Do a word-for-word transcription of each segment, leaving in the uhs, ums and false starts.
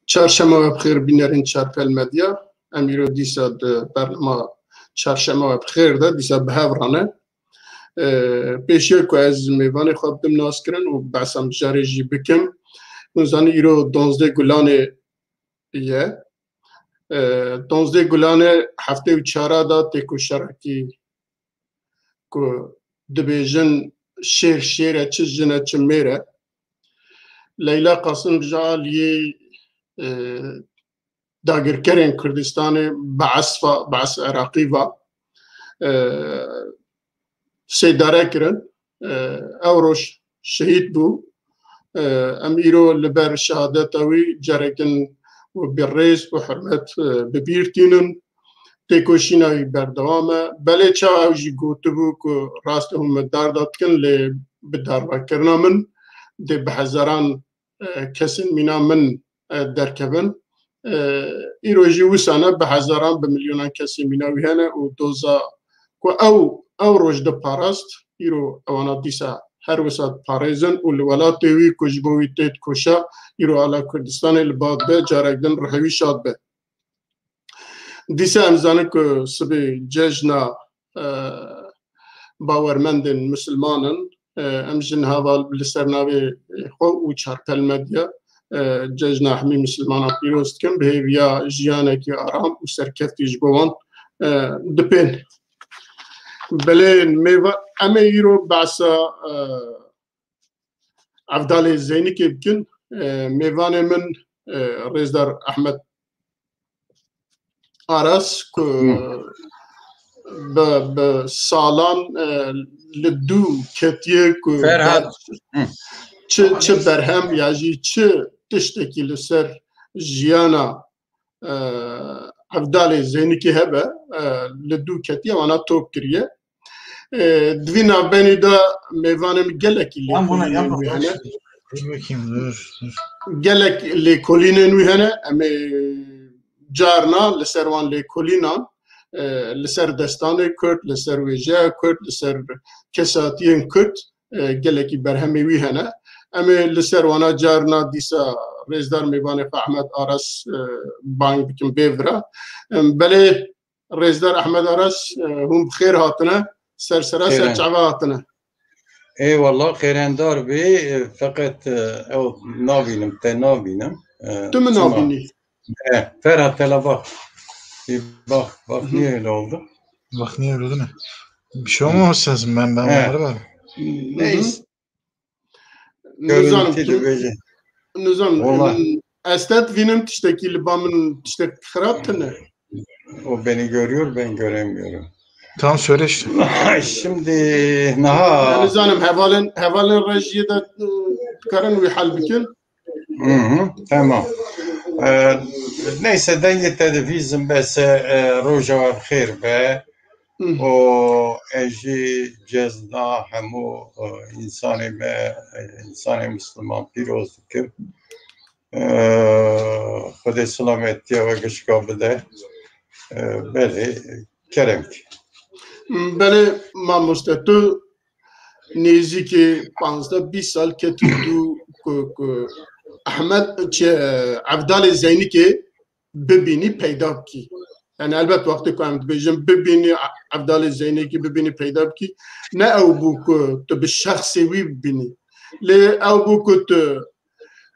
Çarşema we bi xêr bînerên Çarpel Medya. Em îro dîsa di bernama Çarşema we bi xêr de dîsa bi hev re ne. Ee, pêşiya ku ez mêvanê xwe bidim naskirin û behsa mijarê jî bikim. Hûn zanî îro duwazdeh Gulanê ye. Ee, duwazdeh Gulanê heftê û çara de têkoşerekî ku dibêjin şêr şêr e, çi jin e, çi mêr e. Leyla Qasim ji aliyê, e, dagirkerên Kurdistanê, Be'es va, Be'es Iraqî va, e, sêdare kirin. E, ew roj şehîd bû. E, em îro li ber şehadeta wî carekin û bi rêz û hurmet, e, bi bîr tînin. Têkoşîna wî berdewam e. Belê çawa ew jî gotibû ku rast hûn min darda dikin, lê bi darvekirina min dê bi hezaran, e, kesên mîna min, e, derkevin. E, îro jî wisa ne, bi hezaran, bi milyonan kesên mîna wî hene û doza ku ew, ew roj diparast, îro ewana dîsa her wisa diparêzin û li welatê wî ku ji bo wî tê dikoşa, îro ala Kurdistanê li ba dibe, carek din ruhê wî şad be. Dîsa em zanin ku sibê cejna, e, bawermendên misilman in. E, em jin heval li ser navê xwe û Çarpel Medya, e, cejna hemî misilmanan pîroz dikin. Bi hêviya jiyanekî aram û serkeftî ji bo wan, e, dipên. Belê mêva-, em ê îro behsa, e, Evdalê Zeynikê bikin. E, mêvanê min, e, Rêzdar Ehmed Aras ku Hı. bi, bi salan, e, li dû ketiye ku Ferhat. ber-, Hı. çi, çi berhem ya jî çi tiştekî li ser jiyana, e, Evdalê Zeynikê hebe, e, li dû ketiye, wana top kiriye. E, di vî navbenî de mêvanê min gelekî Yan buna, yan lêkolînên wî buna. hene. Dur bakayım, dur, dur. Gelek lêkolînên wî hene. Em ê carna li ser wan lêkolînan, e, li ser destanê Kurd, li ser wêjeya Kurd, li ser kesatiyên Kurd, e, gelekî berhemê wî hene. Em ê li ser wana carna dîsa rêzdar mêvanê xwe Ehmed Aras, e, bang bikin bê vira. Em, belê, Rêzdar Ehmed Aras, e, hûn bi xêr hatine, ser sera, ser Xêr. çava hatine. Eyvallah, xêrendar bî, e, feqet, e, ew nabînim, te nabînim. E, Tu min çima? nabînî? E, Ferhat, hele bak. Bir bak, bak, Hı hı. niye öyle oldu? Bak, niye öyle değil mi? Bir şey olmaması lazım. Ben, ben He. onları var. Neyse. Nizanim Görüntü kim, de böyle. nizanim, Valla. min ez te dibînim, tiştekî li ba min tiştek xirab tine. O beni görüyor, ben göremiyorum. Tamam, söyle işte. Şimdi naha. Nizanim, hevalên, hevalên rejiyê de, e, dikarin wî hel bikin. Hı hı, tamam. E, neyse, dengê te de vîzim bese, e, roja we bi xêr be. Hı. û ez jî cezna hemû, e, însanê me, e, însanê misliman pîroz dikim. E, Xwedê silametiya we gişka bide. E, belê, kerem ki. Belê mamoste, tu nêzîkî panzdeh bîst sal ketî dû ku, ku Ehmed, çi, Evdalê Zeynikê bibînî peyda bikî. Yani elbet wextê ku em dibêjin bibînî Evdalê Zeynikê bibînî peyda bikî, ne ew bû ku tu bi şexsê wî bibînî. Lê ew bû ku tu,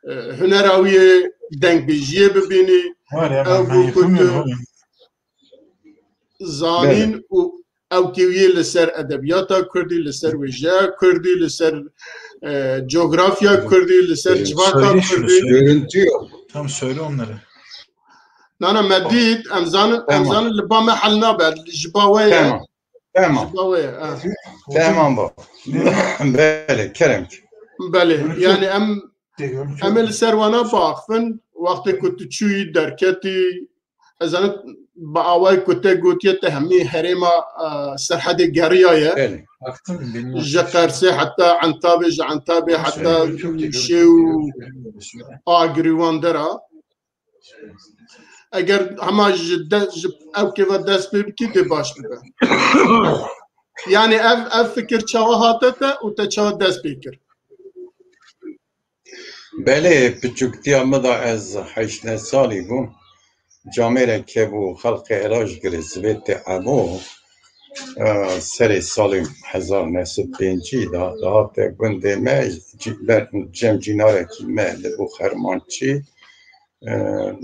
e, hunera wî yê dengbêjiyê bibînî, Var ya, ew ben, bû ben ku tu yapamıyorum abi. zanîn Belê. û ewkê wî yê li ser edebiyata kurdî, li ser wêjeya kurdî, li ser, e, coğrafya kurdî, li ser Belê. civaka Söyle şunu, kurdî. söyle. Görüntü yok. Tamam, söyle onları. Nana, me dît, em zanin, em Tamam. zanin li ba me hel nabe, ji ba we ye. Tamam. Tamam. Ji ba we ye, ha. Tamam bu. Belê, kerem ki. Belê, Görüntü yani em, görüntü em ê li ser wana biaxivin, wextê ku tu çûyî derketî, ez zanim bi awayê ku te gotiye te hemî herêma, e, Serhedê geriyaye. Belê. Baktım, bilmem. Ji Qersê heta Entabê, ji Entabê heta Şêw û Agirî wan dera. Eger hema ji de-, ji ew kêva dest pê bikî, dê baş bibe. Yani ev, ev fikir çawa hate te û te çawa dest pê kir? Belê, piçûktiya min de ez heşt neh salî bûm. Camêrek hebû, xelqê Elaj Girê, Zivêtê Emo, e, serê salên hezar neh sed pêncî de dihate gundê me, cî-, ber-, cem cînarekî me li bû Xermançî, e,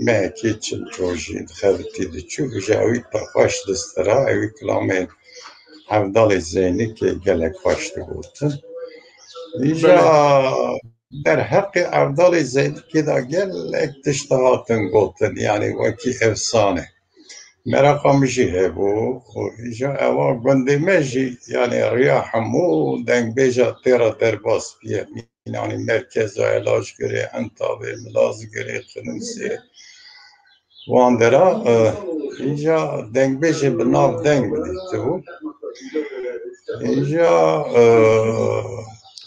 mehekî çil rojî dixebitî diçû, ji ewî pir xweş distira, ewî kilamê Evdalê Zeynikê gelek xweş digotin. Îja derheqê Evdalê Zeynikê de gelek tişt hatin gotin, yanî wekî efsane. Meraqa min jî hebû û îja ewa gundê me jî, yanî riya hemû dengbêja tê re derbas biye. Mînanî merkeza Elajgirê, Entavê, Milazgirê, Xinûsê, wan dera, e, îja dengbêjê bi nav deng min dîtibû. Îja, e,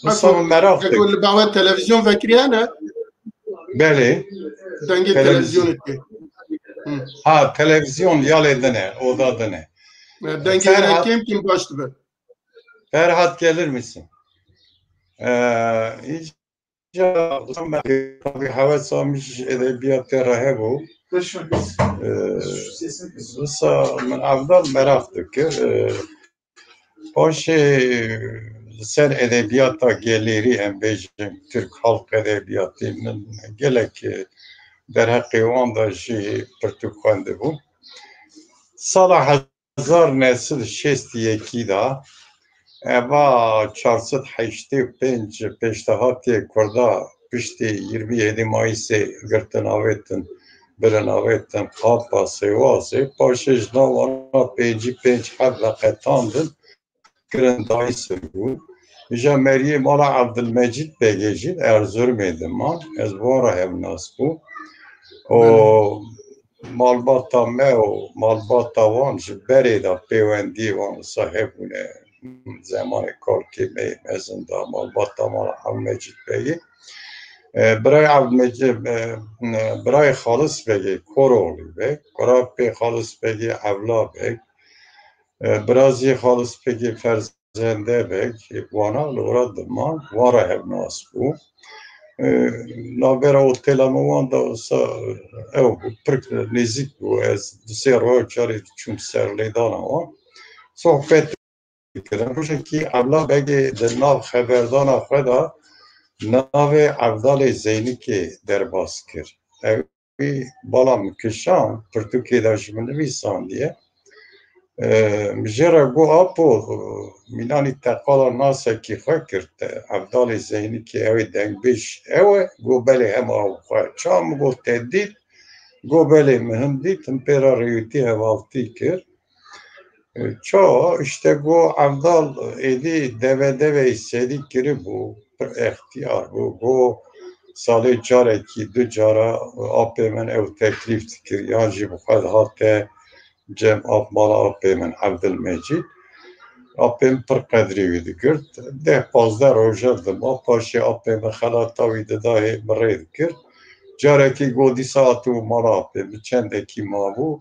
wisa min meraq dikir. Li bava televîzyon vekiriye ne? Belê. Dengê televîzyonê tê. Ha, televîzyon ya lê din e, oda din e. Dengê Ferhat, kêm kêm baş dibe. Ferhat, gelir misin? E, Îja hewesa min ji edebiyatê re hebû. E, wisa min Evdal meraq dikir. E, paşê li ser edebiyata gelêrî, em bêjin, Türk halk edebiyatı, min gelek, e, derheqê wan de jî pirtûk xwendibû. Sala hezar neh sed û şêst û yekî de eva çar sed heştê û pênc pêşdehatiyê Kurda piştî yirmi yedi Mayîsê girtin avêtin, birin avêtin Qapa Sêwasê, paşê ji nav wana pêncî pênc heb veqetandin, kirin dayî sir bû. Îja meriyê mala Evdilmecîd Begê jî Erzurumê diman. Ez bi wan re hevnas bûm. Û malbata me û malbata wan ji berê de pêwendiyê wan wisa hebûne. Zemanê kalkê me yê mezin de malbata mala Evdilmecîd Begê. E, birayê Evdilmecîd, e, birayê Xalis Begê, Koroğlu Beg, kurapê Xalis Begê Evla Beg, e, birazî Xalis Begê Ferzende Beg, wana li ora diman, wan re hevnas bû. E, navbera otela min wan de wisa ew bû, pir nêzîk bû. Ez du sê roja carê diçûm ser lêdana wan. Sohbet dikirin. Rojekî Evla Begê di nav xeberdana xwe de navê Evdalê Zeynikê derbas kir. Ew bala min kişand, pirtûkê de ji min nivîsandiye. Em, jê re got, Apo, mînanî te qala nasekî xwe kir, te Evdalê Zeynikê ew ê dengbêj ew e? Got, belê, hema ew xwe. Ça min got, te dît? Got, belê, min him dît, him pê re rêwîtî hevaltî kir. E, ça, îşte got, Evdal êdî deve deveyî serî kiribû, pir extiyar bû. Got, salê carekî, du cara apê min ew teklîf dikir, yan jî bi xwe dihate cem ap mala apê min Evdilmecîd. Apê min pir qedrî wî digirt. Deh pazdeh roja dima, paşê apê min xelata wî dida hê min rê dikir. Carekî got, dîsa hatibû mala apê min, çendekî mabû.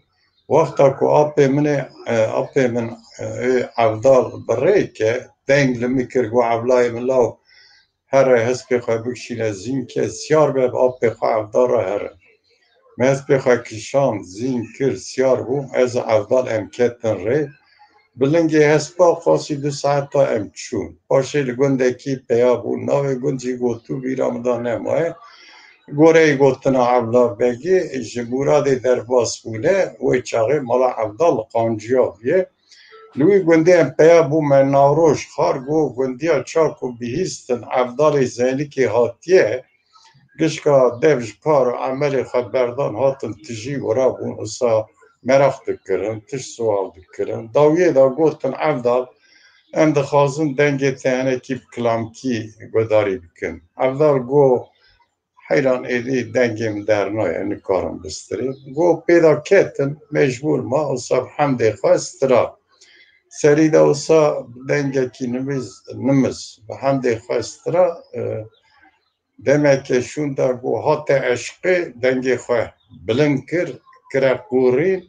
Wexta ku apê min ê, e, apê min, e, ê Evdal bi rê ke, deng li min kir, got, Evlayê min law here, hespê xwe bikişîne zînkê, siyar be, bi apê xwe Evdal re here. Min hespê xwe kişand, zîn kir, siyar bûm, ez û Evdal em ketin rê. Bi lingê hespa qasî du saeta em çûn. Paşê li gundekî peya bûn. Navê gund jî gotû bîra min de nemaye. Goreyê gotina Evla Begê, ji Mûradê derbas bûne, wê çaxê mala Evdal li Qanciya bûye. Li wî gundê em peya bûme Nawroj, xar got, gundiya ça ku bihîstin Evdalê Zeynikê hatiye, gişka dev ji kar û emelê xwe berdan, hatin tijî wira bûn, wisa meraq dikirin, tişt siwal dikirin. Dawiyê de gotin, Evdal, em dixwazin dengê te hinekî bi kilamkî guhdarî bikin. Evdal got, heyran, êdî dengê min dernaye, nikarim bistirî. Got, pê de ketin, mecbûr ma, wisa bi hemdê xwe stira. Serî de wisa dengekî nimiz, nimiz bi hemdê xwe stira, e, demeke şûnda got, hate eşqê, dengê xwe bilind kir, kire qûrîn,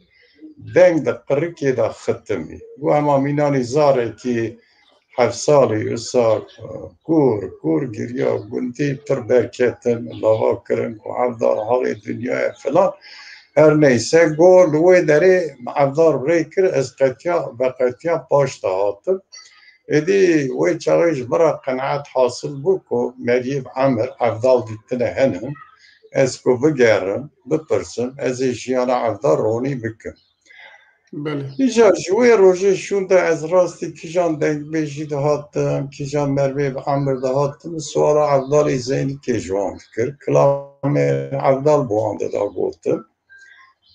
deng di qirikê de xitimî. Got, hema mînanî zarekî heft salî, wisa, e, kûr, kûr giriya, gundî pir derketin, lava kirin ku Evdal halê dinyayê filan. Her neyse, go li wê derê Evdal rê kir, ez qetiya, veqetiya paş de hatim. Êdî wê çaxê ji min re qenaet hasil bû ku Meriyê bi Emir Evdal dîtine henin. Ez ku bigerim, bipirsim, ez ê jiyana Evdal ronî bikim. Belê. Îja ji wê rojê şûnde ez rastî kijan dengbêjî dihatim, kijan Mervê bi Emir dihatim, suala Evdalê Zeynikê ji wan dikir. Kilamê Evdal bi wan dida gotin.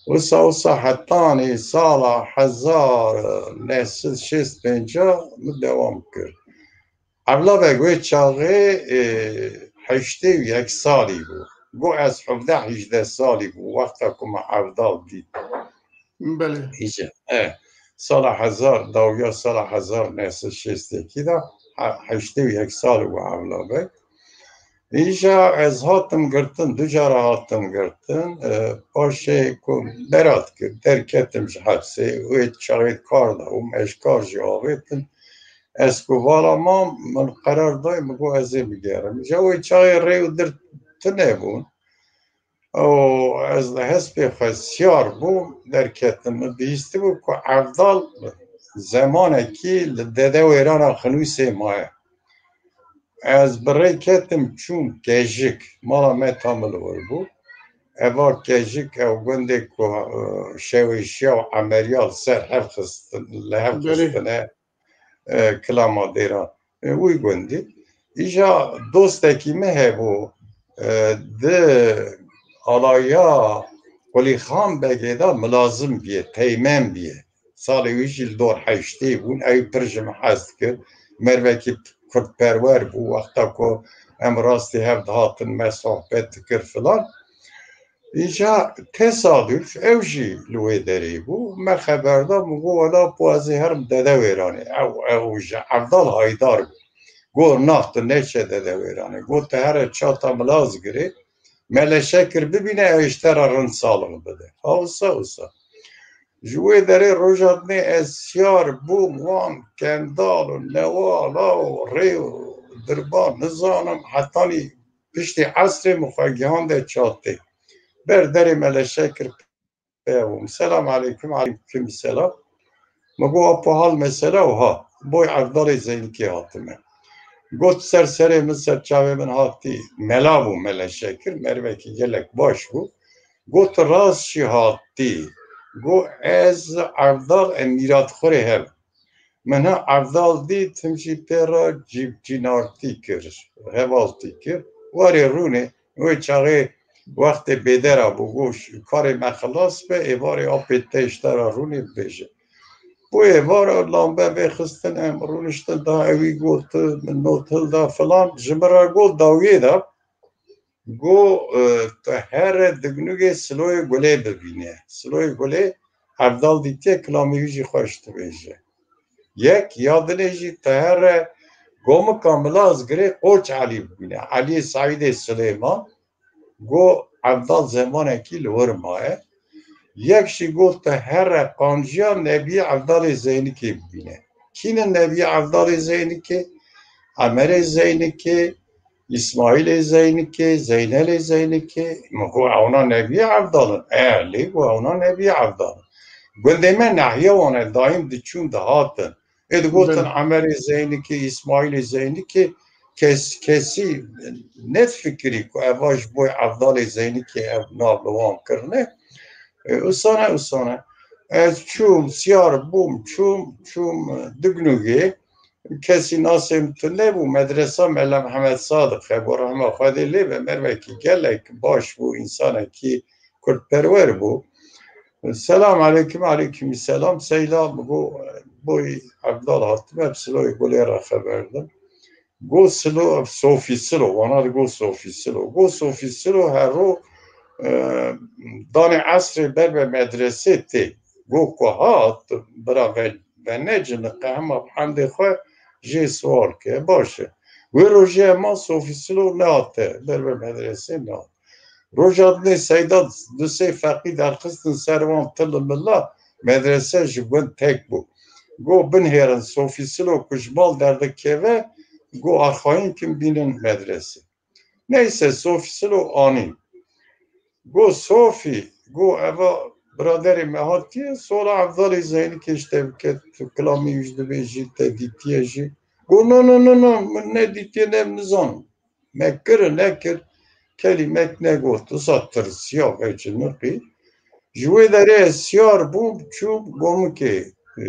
Wisa, wisa hetanî sala hezar neh sed şêst pênc min dewam kir. Evla Beg wê çaxê, e, heştê û yek salî bû. Got ez hevdeh hîjdeh salî bû wexta ku me Evdal dît. Belê. Îca, e, sala hezar, dawiya sala hezar neh sed şêst û yekî de he-, heştê û yek salî bû Evla Beg. Îja ez hatim girtin, du cara hatim girtin. E, paşê ku berat kir, derketim ji hepsê, wê çaxê kar da û me ji kar jî avêtin. Ez ku vala mam, min qerar day, min got ez ê bigerim. Ji wê çaxê rê û dir tune bûn. Û ez li hespê xwe siyar bûm, derketim. Min bihîstibû ku Evdal zemanekî li Dede Wêrana Xinûsê maye. Ez bi rê ketim çûm Kejik, mala me tam li wir bû. Eva Kejik ew gundê ku, e, şewêşiya û emeriya li ser hev xistin, li hev Belê. xistine, e, kilama dêra, e, wî gundî. Îja dostekî me hebû, e, di alaya Qulîxan Begê de milazim bîye, teymên bîye. Salê wî jî li dor heştê bûn, ew pir ji min hez dikir. Mervekî kurdperwer bû, wexta ku em rastî hev dihatin, me sohbet dikir filan. Îca tesaduf ew jî li wê derê bû. Me xeber da, min got, wela po ez ê herim Dede Wêranê. Ew, ew ji Evdal haydar bû. Got, na, tu neçe Dede Wêranê. Got, tu here çata Milaz girê, Mele Şekir bibîne, ew ji te re rind salix bide. Ha wisa, wisa. Ji wê derê roja dinê ez siyar bûm, wan Kendal û Newala û rê û dirba nizanim, hetanî piştî esrê min xwe gihande çatê. Ber derê Mele Şekir peyabûm. Selam aleykum, aleykum selam. Min got, apo hal mesele wiha, boy Evdalê Zeynikê hatime. Got, ser serê min, ser çavê min hatî. Mela bû Mele Şekir, mervekî gelek baş bû. Got, rast jî hatî. Got, ez Evdal em mîratxurê hev. Min ha Evdal dît, him jî pê re cî-, cînartî kir, hevaltî kir. Warê rûnê, wê çaxê wextê bêdera bû, got, karê me xilas be, êvarê apê te ji te re rûnê bibêje. Bû êvara lambe vêxistin, em rûniştin, da ewî got, min not hilda filan, ji min re got, dawiyê de, got, e, tu here Dignûgê Siloyê Gulê bibîne. Siloyê Gulê Evdal dîtiye, kilamê wî jî xweş dibêje. Yek, ya dinê jî tu here Gomika Milazgirê Qoç Elî bibîne. Eliyê Seîdê Silêman, got, Evdal zemanekî li wir maye. Yek jî got, tu here qanciya Nebiyê Evdalê Zeynikê bibîne. Kî ne Nebiyê Evdalê Zeynikê? Emerê Zeynikê, Îsmaîlê Zeynikê, Zeynelê Zeynikê, min got, ewna Nebiyê Evdal in. E, lê got, ewna Nebiyê Evdal in. Gundê me nehiya wan e, dayîm diçûn dihatin. Ê digotin Belê. Emerê Zeynikê, Îsmaîlê Zeynikê, kes, kesî nedifikirî ku eva ji bo Evdalê Zeynikê ev nav li wan kirine. E, usane, usane. Ez çûm, siyar bûm, çûm, çûm, e, Dignûgê. Kesî nasê min tune bû, medresa Mela Mihemed Sadiq hebû, rehma Xwedê lê be, mervekî gelek baş bû, însanekî kurdperwer bû. Selam aleykum, aleykum selam. Seyda min got, boy Evdal hatime, bi Siloyê Gulê re xeber dim. Got Silo, Sofî Silo, wana digot Sofî Silo. Got Sofî Silo her ro, e, danê esrê ber be medresê tê. Got ku hat, bira ve, veneciniqe hema bi hemdê xwe jê siwar ke. Baş e. Wê rojê hema Sofî Silo nehate, ber be medresê nehate. Roja dinê Seyda du sê feqî derxistin ser wan til û mila, medrese ji gund tek bû. Go binhêrin Sofî Silo ku ji bal derdikeve, go arxayîn kim bînin medresê. Neyse, Sofî Silo anî. Go Sofî, go eva biraderê me hatiye, sola Evdalê Zeynikê ji te biket, tu kilamê wî jî dibêjî, te dîtiye jî. Go no, no, no, no, min nedîtiye, ne nizanim. Me kir, nekir, kelîmek negot. Wisa tirsiya veciniqî. Ji wê derê ez siyar bûm, çûm gomikê, e,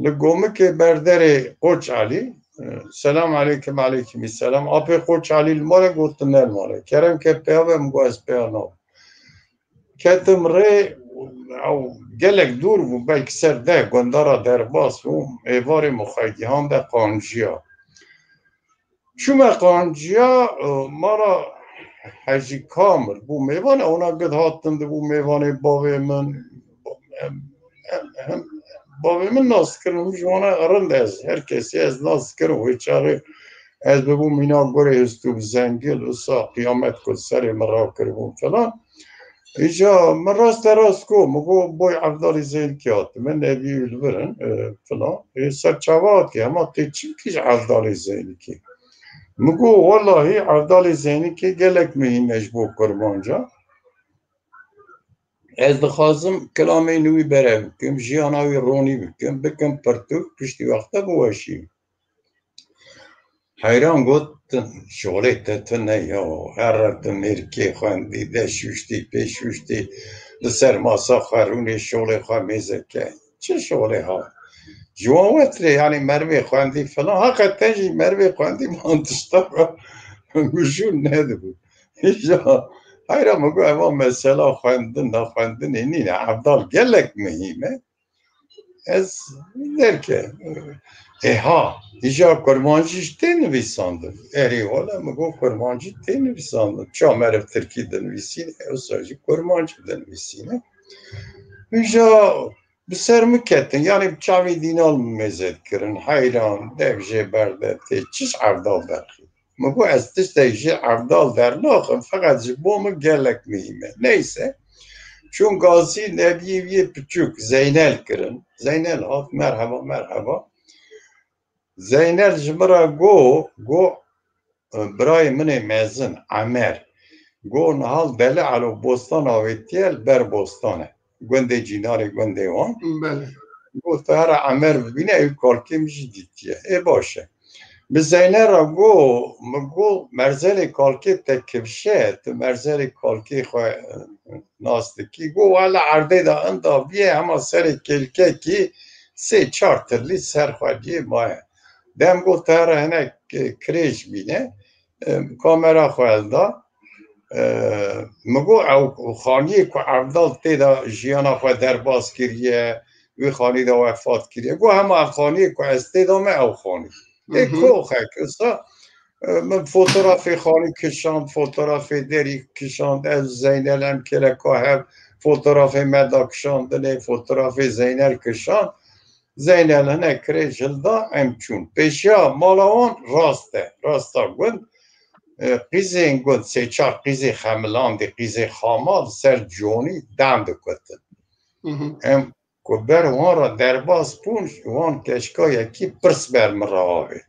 li gomikê berderê Qoç Elî. E, selam aleykum, aleykum selam. Apê Qoç Elî li malê, gotin ne li malê. Kerem ke peya be, min got ez peya nabim. Ketim rê, ew gelek dûr bû, belkî ser deh gundara derbas bû, êvarê min xwe gihan de qanciya. Çûme qanciya, e, mala Hecî Kamil bû mêvan, ona gid hatin dibû mêvanê bavê min. Em, em, em, bavê min nas kirin, min ji wana rind ez, her kesî ez nas kirim, wê çaxê ez bibûm mîna gorê histû bi zengil, wisa qiyamet ku serê min rakiribû filan. Îca min raste rast got, min got, boy Evdalê Zeynikê hatime, nevî wî li vir in, e, filan. Ê, ser çava hatiye, hema tê çimkî ji Evdalê Zeynikê. Min got, welahî Evdalê Zeynikê gelek muhîm e ji bo kurmanca. Ez dixwazim kilamên wî berev bikim, jiyana wî ronî bikim, bikim pirtûk, piştî wexta biweşînim. Heyran got, şolê te tune ya, here tu mêrikê xwendî, de şûştî, pê şûştî, li ser masa xwe rûnê şolê xwe mêze ke. Çi şolê ha? Ji wan wetirê, yanî merivê xwendî filan, heqeten jî merivê xwendî man tişta mijûl nedibû. Îja heyra min got, eva mesela xwendin, naxwendinê nîne. Evdal gelek muhîm e. Ez derke, ê ha, îja kurmancî jî tê nivîsandin. Erê wele, min got kurmancî tê nivîsandin. Ça meriv tirkî dinivîsîne, ewsa jî kurmancî dinivîsîne. Îja bi ser min ketin, yanî bi çavê dînal min mêze dikirin. Heyran, dev jê berde tê, çi ji Evdal derxî? Min got, ez tiştek ji Evdal dernaxim, feqet ji bo min gelek muhîm e. Neyse, çûn gazî nebiyê wî yê piçûk Zeynel kirin. Zeynel hat, merheba, merheba. Zeynel ji min re got, got, birayê min ê mezin, Emer. Got, niha li Deli Elo bostan avêtiye, li ber bostan e. Gundê Cînarê gundê wan. Belê. Got, tu here Emer bibîne, ew kalkê min jî dîtiye. Ê baş e. Min Zeynel re got, min got, merzelê kalkê te kifşe, tu merzelê kalkê xwe, e, nas dikî? Got, wele erdê de inda bîye, hema serê kêlkekî sê çar tirlî ser xwe diyê maye. Dem got, tu here hinek, e, kirêj bîne, e, kamera xwe hilda. E, min got, ew xaniyê ku Evdal tê de jiyana xwe derbas kiriye, wê xanî de wefat kiriye. Got, hema ev xaniyê ku ez tê de me, ew xanî. Ê, mhm, koxek, wisa, e, min fotografê xanî kişand, fotografê derî kişand, ez Zeynel em kêleka hev fotografê me da kişandinê, fotografê Zeynel kişand. Zeynel hinek kirêj hilda, em çûn. Pêşiya mala wan rast e, rasta gund. E, qîzên gund, sê çar qîzê xemilandî, qîzê xama li ser conî dem dikutin. Mhm. Em ku ber wan re derbas bûn, wan keşka yekî pirs ber min re avê.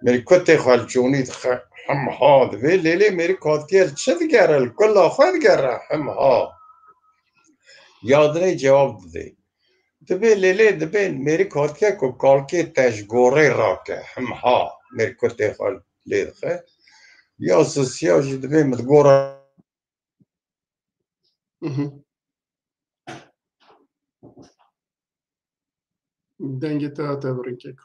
Mêrikutê xwe li conî dixe, him ha dibê, lê lê mêrik hatiye li çi digere, li kula xwe digere, him ha. Ya dinê cewab didê. Dibê lê lê dibê mêrik hatiye ku kalkê te ji gorê rake. Him ha, mêrikutê xwe lê dixe. Ya sisiya jî dibê min di gora. Mhm. Dengê te hate birîn keko.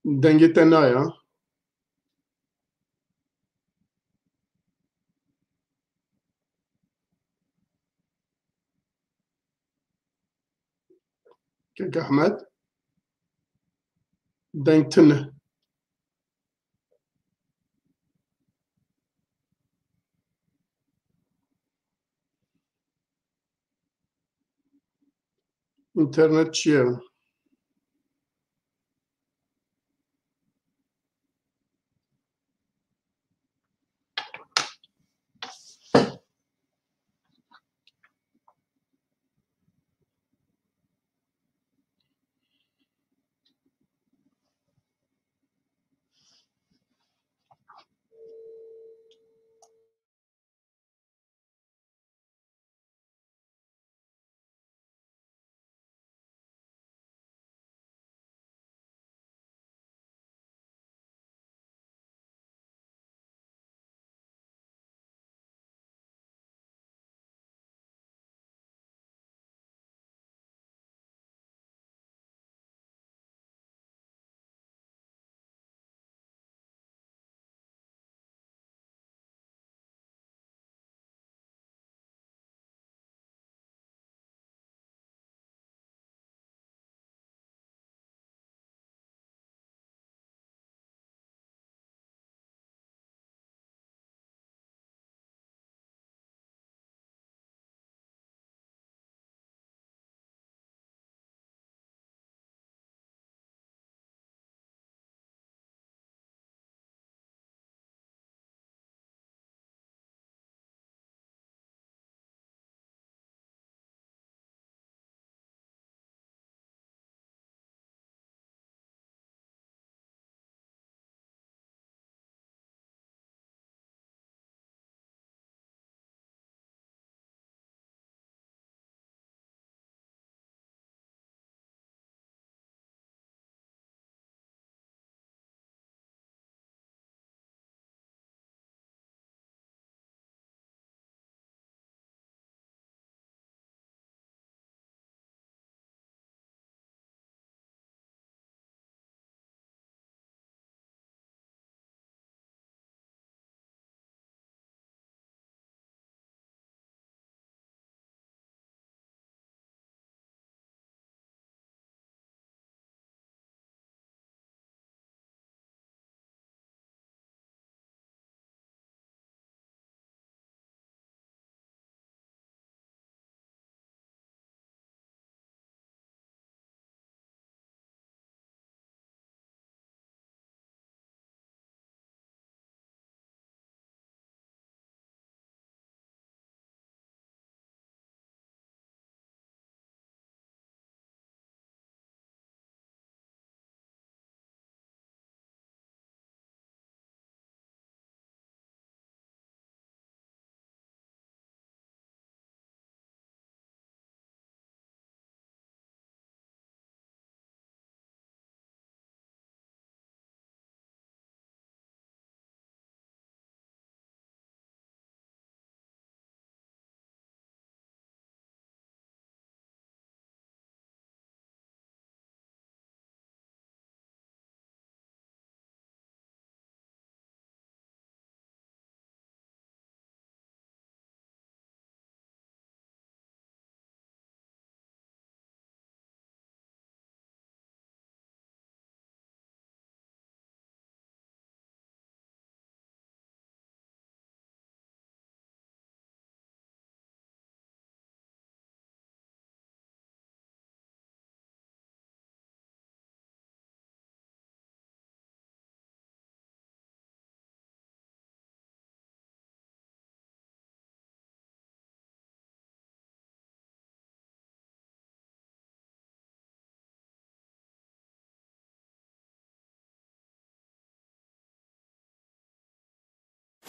Dengê te naya. Kek Ahmed. Deng tune. Înternet çi ye?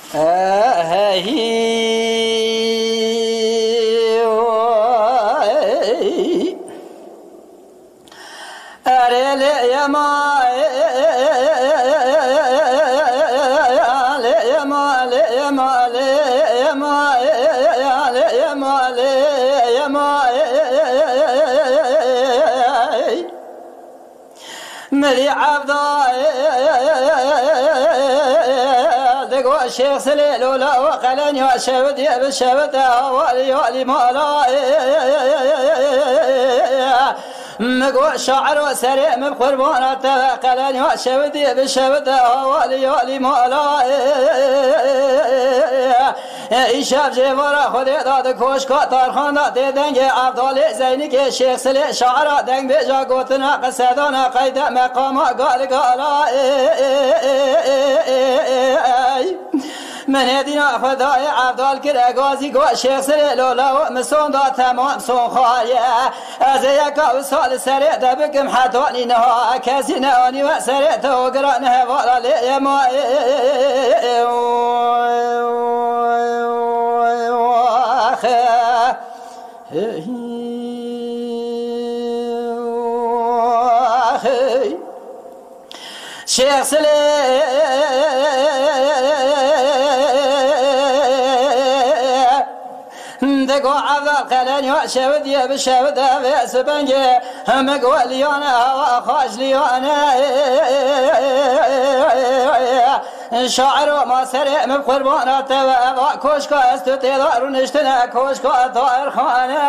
Erê lê yema, lê yema, lê yema, lê yema, lê yema, lê yema, lê yema. Mirî Evdal digo Şêx Silê lola û qelenya şewitî bi şewite hawalî halî mala. Min got şairo serê min qurbana te ve qelenya şewitî bi şewite hawalî halî mala. Îşev jê vara Xwedê da di koşka Tarxan da tê dengê Evdalê Zeynikê Şêx Silê şaira dengbêja gotina qisedana qeyde meqama galgala. Min hêdîna Xwedayê Evdal kir egazî got Şêx Silê lola û min son da temam son xaye. Ez ê yeka wisa li serê te bikim heta nîniha kesî neanî we serê te û giran hevala lê yema. Şêx Silê digo Evdal qelenya şewitî bi şewite vê sibengê hemik weliyane hewa xaşliyane. Şairo ma serê min qurbana te ve eva koşka ez tu tê da rûniştine koşka Tahirxane.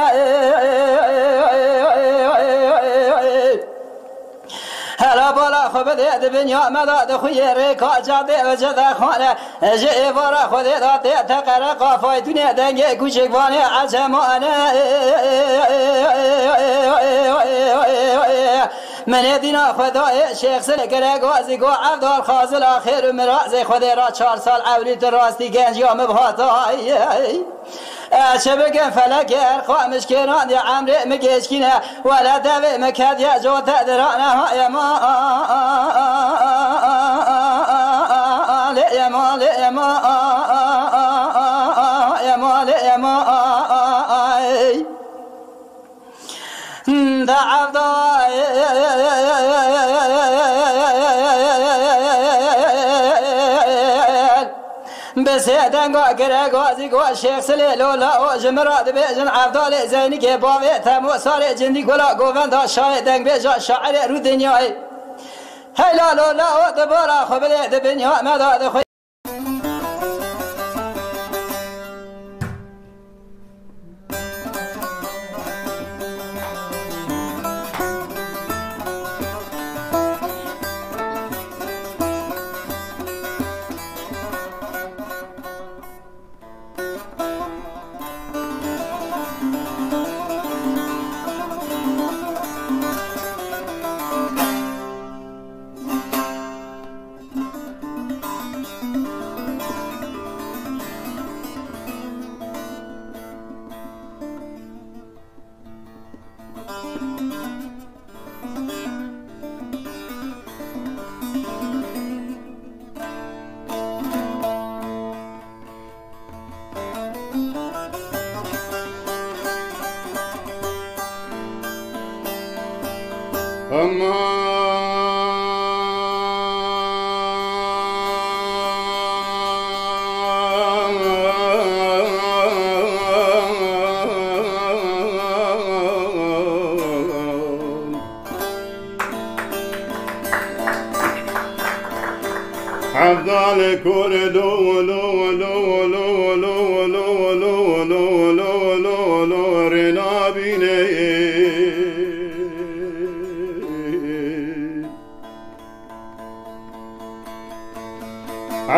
Hela bala xwe bidê di binya me de di xuyê rêka cadê ve cedexane. Ji êvara Xwedê de tê teqere qafay tune dengê kûçik vanê ecemane. Min ê dîna Xwedayê Şêx Silê kire gazî go Evdal Xazila xêr û mirazê Xwedê ra çar sal ewlî tu rastî genc ya min hatayê. Ez çi bikim felekê erqa min şkênandiye emrê min geçkîne. Wele devê min kediye cote dirane ha ema. Lê ema, lê ema, ema, lê ema. De Evdal bi sê denga kire gazî go Şêx Silê lola û ji min re dibêjin Evdalê Zeynikê bavê Temo sarê cindî gula govenda şayê dengbêja şairê rû dinyayê. Heyla lola û dibara xwe bidê di binya me de dixwe. Evdalê kore lo lo lo lo lo lo lo lo lo lo lo lo lo lo rê nabîne.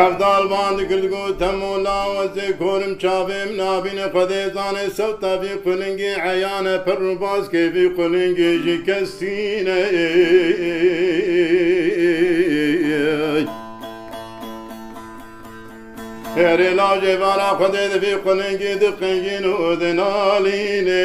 Evdal band kir digot, Temo lawezê korim çavê min nabîne, Xwedê zane sewta vî qulingê eyane, pir û baskê vî qulingê jî kesî ne. Erê lajê vara Xwedê di vî qulingî diqingîn û dinalîne.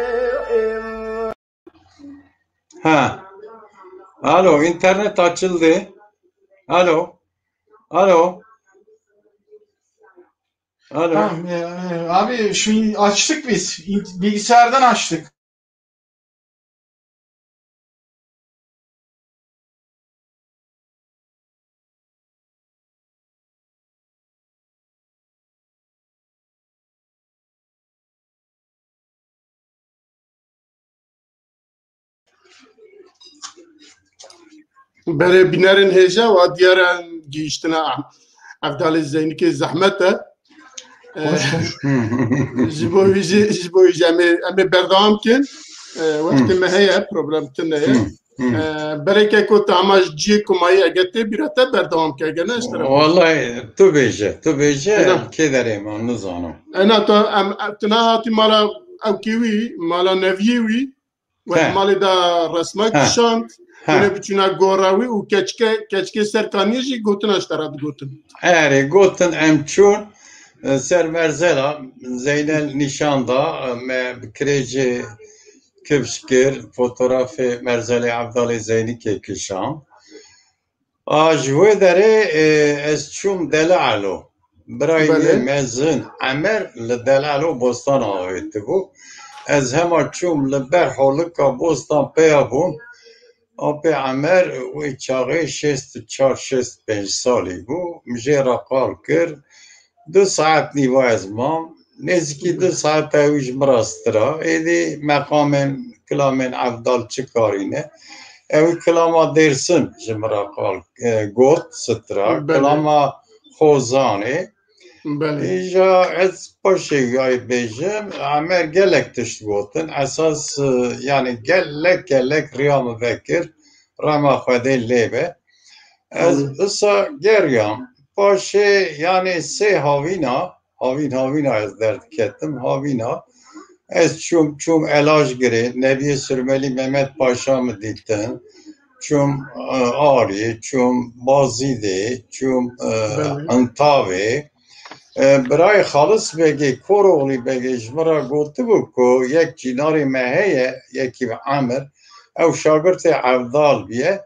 Ha. Alo, internet açıldı. Alo. Alo. Alo. Tamam, e, e, abi şu açtık biz. İn- Bilgisayardan açtık. Berê bînerên hêja wa diyar e gihîştina Evdalê Zeynikê zehmet e. Ee, ji bo wî jî, ji bo wî jî em ê, em ê berdewam kin. Ee, wextê me heye, problem tune ye. Ee, bereke ku te hema ji ciyê ku mayî eger tê bîra te berdewam ke, eger ne ji te re. Wallahî tu bêje, tu bêje, Ena. Kê derê me nizanim. Ena tu, em, em, tu nehatî mala ewkê wî, mala neviyê wî, Wek He. malê de resma He. kişand, He. hûn ê biçûna gora wî û keçke, keçkê ser kaniyê jî gotina ji te re digotin. Erê, gotin em çûn, e, ser merzela, Zeynel nîşan da, e, me bi kirêjê kifş kir, fotografê merzelê Evdalê Zeynikê kişand. A, ji wê derê, e, ez çûm Deli Elo. Birayê Belê. wê mezin Emer li Deli Elo bostan avêtibû. Ez hema çûm li ber holika bostan peya bûm. Apê Emer wê çaxê şêst û çar şêst û pênc salî bû. Min jê re qal kir. Du saet nîva ez mam. Nêzîkî du saet ew ji min re stira. Êdî meqamên, kilamên Evdal çi karî ne? Ew kilama Dêrsim ji min re qal, e, got, stira. Belê. Kilama Xozanê. Belê. Îja ez paşê wiyayê bêjim, Emer gelek tişt gotin. Esas, e, yani gelek gelek riya min vekir. Rema Xwedê lê be. Ez Amin. wisa geriyam. Paşê, yani sê havîna, havîn havîna ez derdiketim, havîna. Ez çûm, çûm Elajgirê, Nebiyê Surmelî Mehmet Paşa min dîtin. Çûm, e, Arî, çûm Bazîdê, çûm, e, Belê. Entavê. E, birayê Xalis Begê, Koroğlu Begê ji min re gotibû ku yek cînarê me heye, yekî bi Emir, ew şagirtê Evdal biye.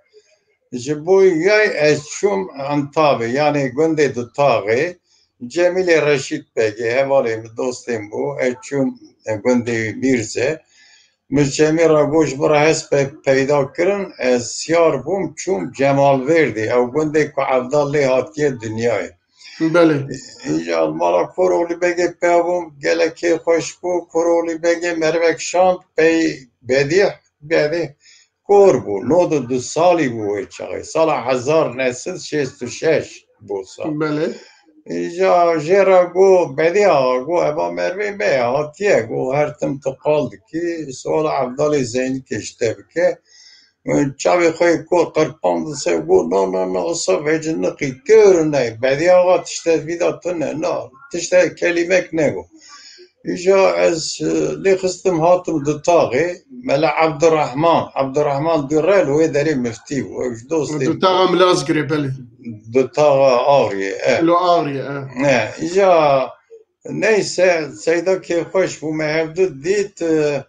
Ji bo yay ez çûm Entavê, yanê gundê Dutaxê. Cemîlê Reşîd Begê, hevalê min, dostê min bû, ez çûm, e, gundê Mîrze. Min Cemîl re got, ji min re hest pe-, peyda kirin, ez siyar bûm, çûm Cemalvêrdê, ew gundê ku Evdal lê hatiye dinyayê. Belê. Îca mala Koroğlu Begê peya bûm, gelek kêfxweş bû. Koroğlu Begê merivek şand, pey Bedîh, Bedîh kor bû, nod û du salî bû wê çaxê. Sala hezar neh sed şêst û şeş bû sa. Belê. Îca jê re got, Bedî axa, got, eva merivê me ye, hatiye, got, her tim tu qal dikî, suala Evdalê Zeynikê ji te bike. Çavê xwe yê kor qirpandin ser, got, na, na, na, wisa veciniqî, kir ney, Bedî axa tişte vî de tune, na, tişte kelîmek negot. Îja ez, e, lê xistim hatim Dutaxê, Mela Evdirehman, Evdirehman Dûrel wê derê miftî bû, ew ji dostê Dutaxa Milazgirê, belê. Dutaxa Ağriyê, e. Lo Ağriyê, e. Ne, îja neyse, Seyda kêfxweş bû, me hevdu dît, e,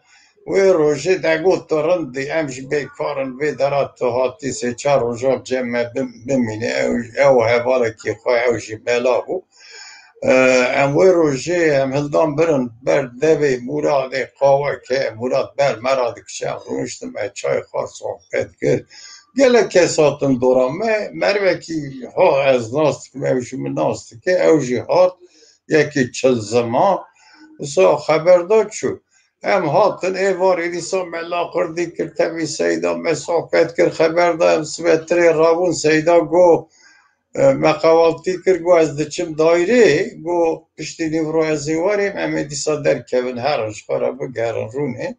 wê rojê de got, tu rind î, em jî bêkar in, vê dera tu hatî sê çar roja cem me bim-, bimîne, ew, ew hevalekî xwe, ew jî mela bû. E, em wê rojê em hildan birin ber devê Muradê, qaweke, Murad ber me re dikiçe, em rûniştin, me çay xwar, sohbet kir. Gelek kes hatin dora me, merivekî ha ez nas dikim, ew jî min nas dike, ew jî hat, yekî çil ziman, wisa xeber da çû. Em hatin êvarê dîsa me laqurdî kir, tevî Seyda me sohbet kir, xeber da, em sibetirê rabûn, Seyda got, e, me qewaltî kir, got, ez diçim daîrê, got, piştî nîvro ez ê werêm, em ê dîsa derkevin, herin ji xwe re bigerin rûnê.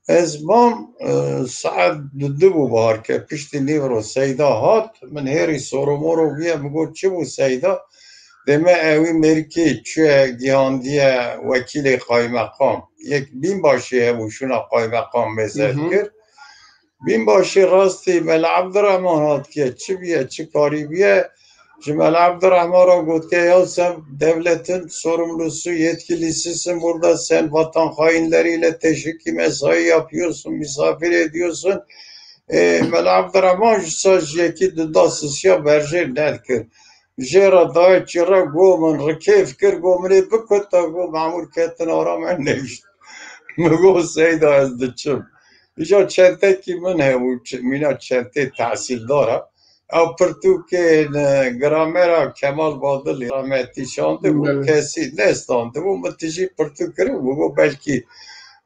Ez mam, e, saet du, du bû baharke, piştî nîvro Seyda hat, min hêrî soromoro bûye, min got, çi bû Seyda? Dê me ewî mêrikê çûye gihandiye wekîlê qaymeqam. Yek bînbaşî hebû şûna qaymeqam mêze Hı hı. dikir. Bînbaşî rastî Mela Evdirehman hatiye, çi bûye, çi karî bûye? Ji Mela Evdirehman re gotiye, ya sen devletin sorumlusu, yetkilisisin burada, sen vatan hainleriyle teşviki mesai yapıyorsun, misafir ediyorsun. E, Mela Evdirehman ji sa ji yekî duda sisiya berjêr nedikir. Jê re dayê çî re got, min rikêf kir, got, min ê bikut, da got, memûr ketin ara me nehişt. Min got, Seyda, ez diçim. Îca çentekî min hebû, ç-, mîna çentê tehsîldar e. Ew pirtûkên, e, gramera Kemal Badilî rahmetî şandibû, Belê. kesî nestandibû, min tijî pirtûk kiribû, min got, belkî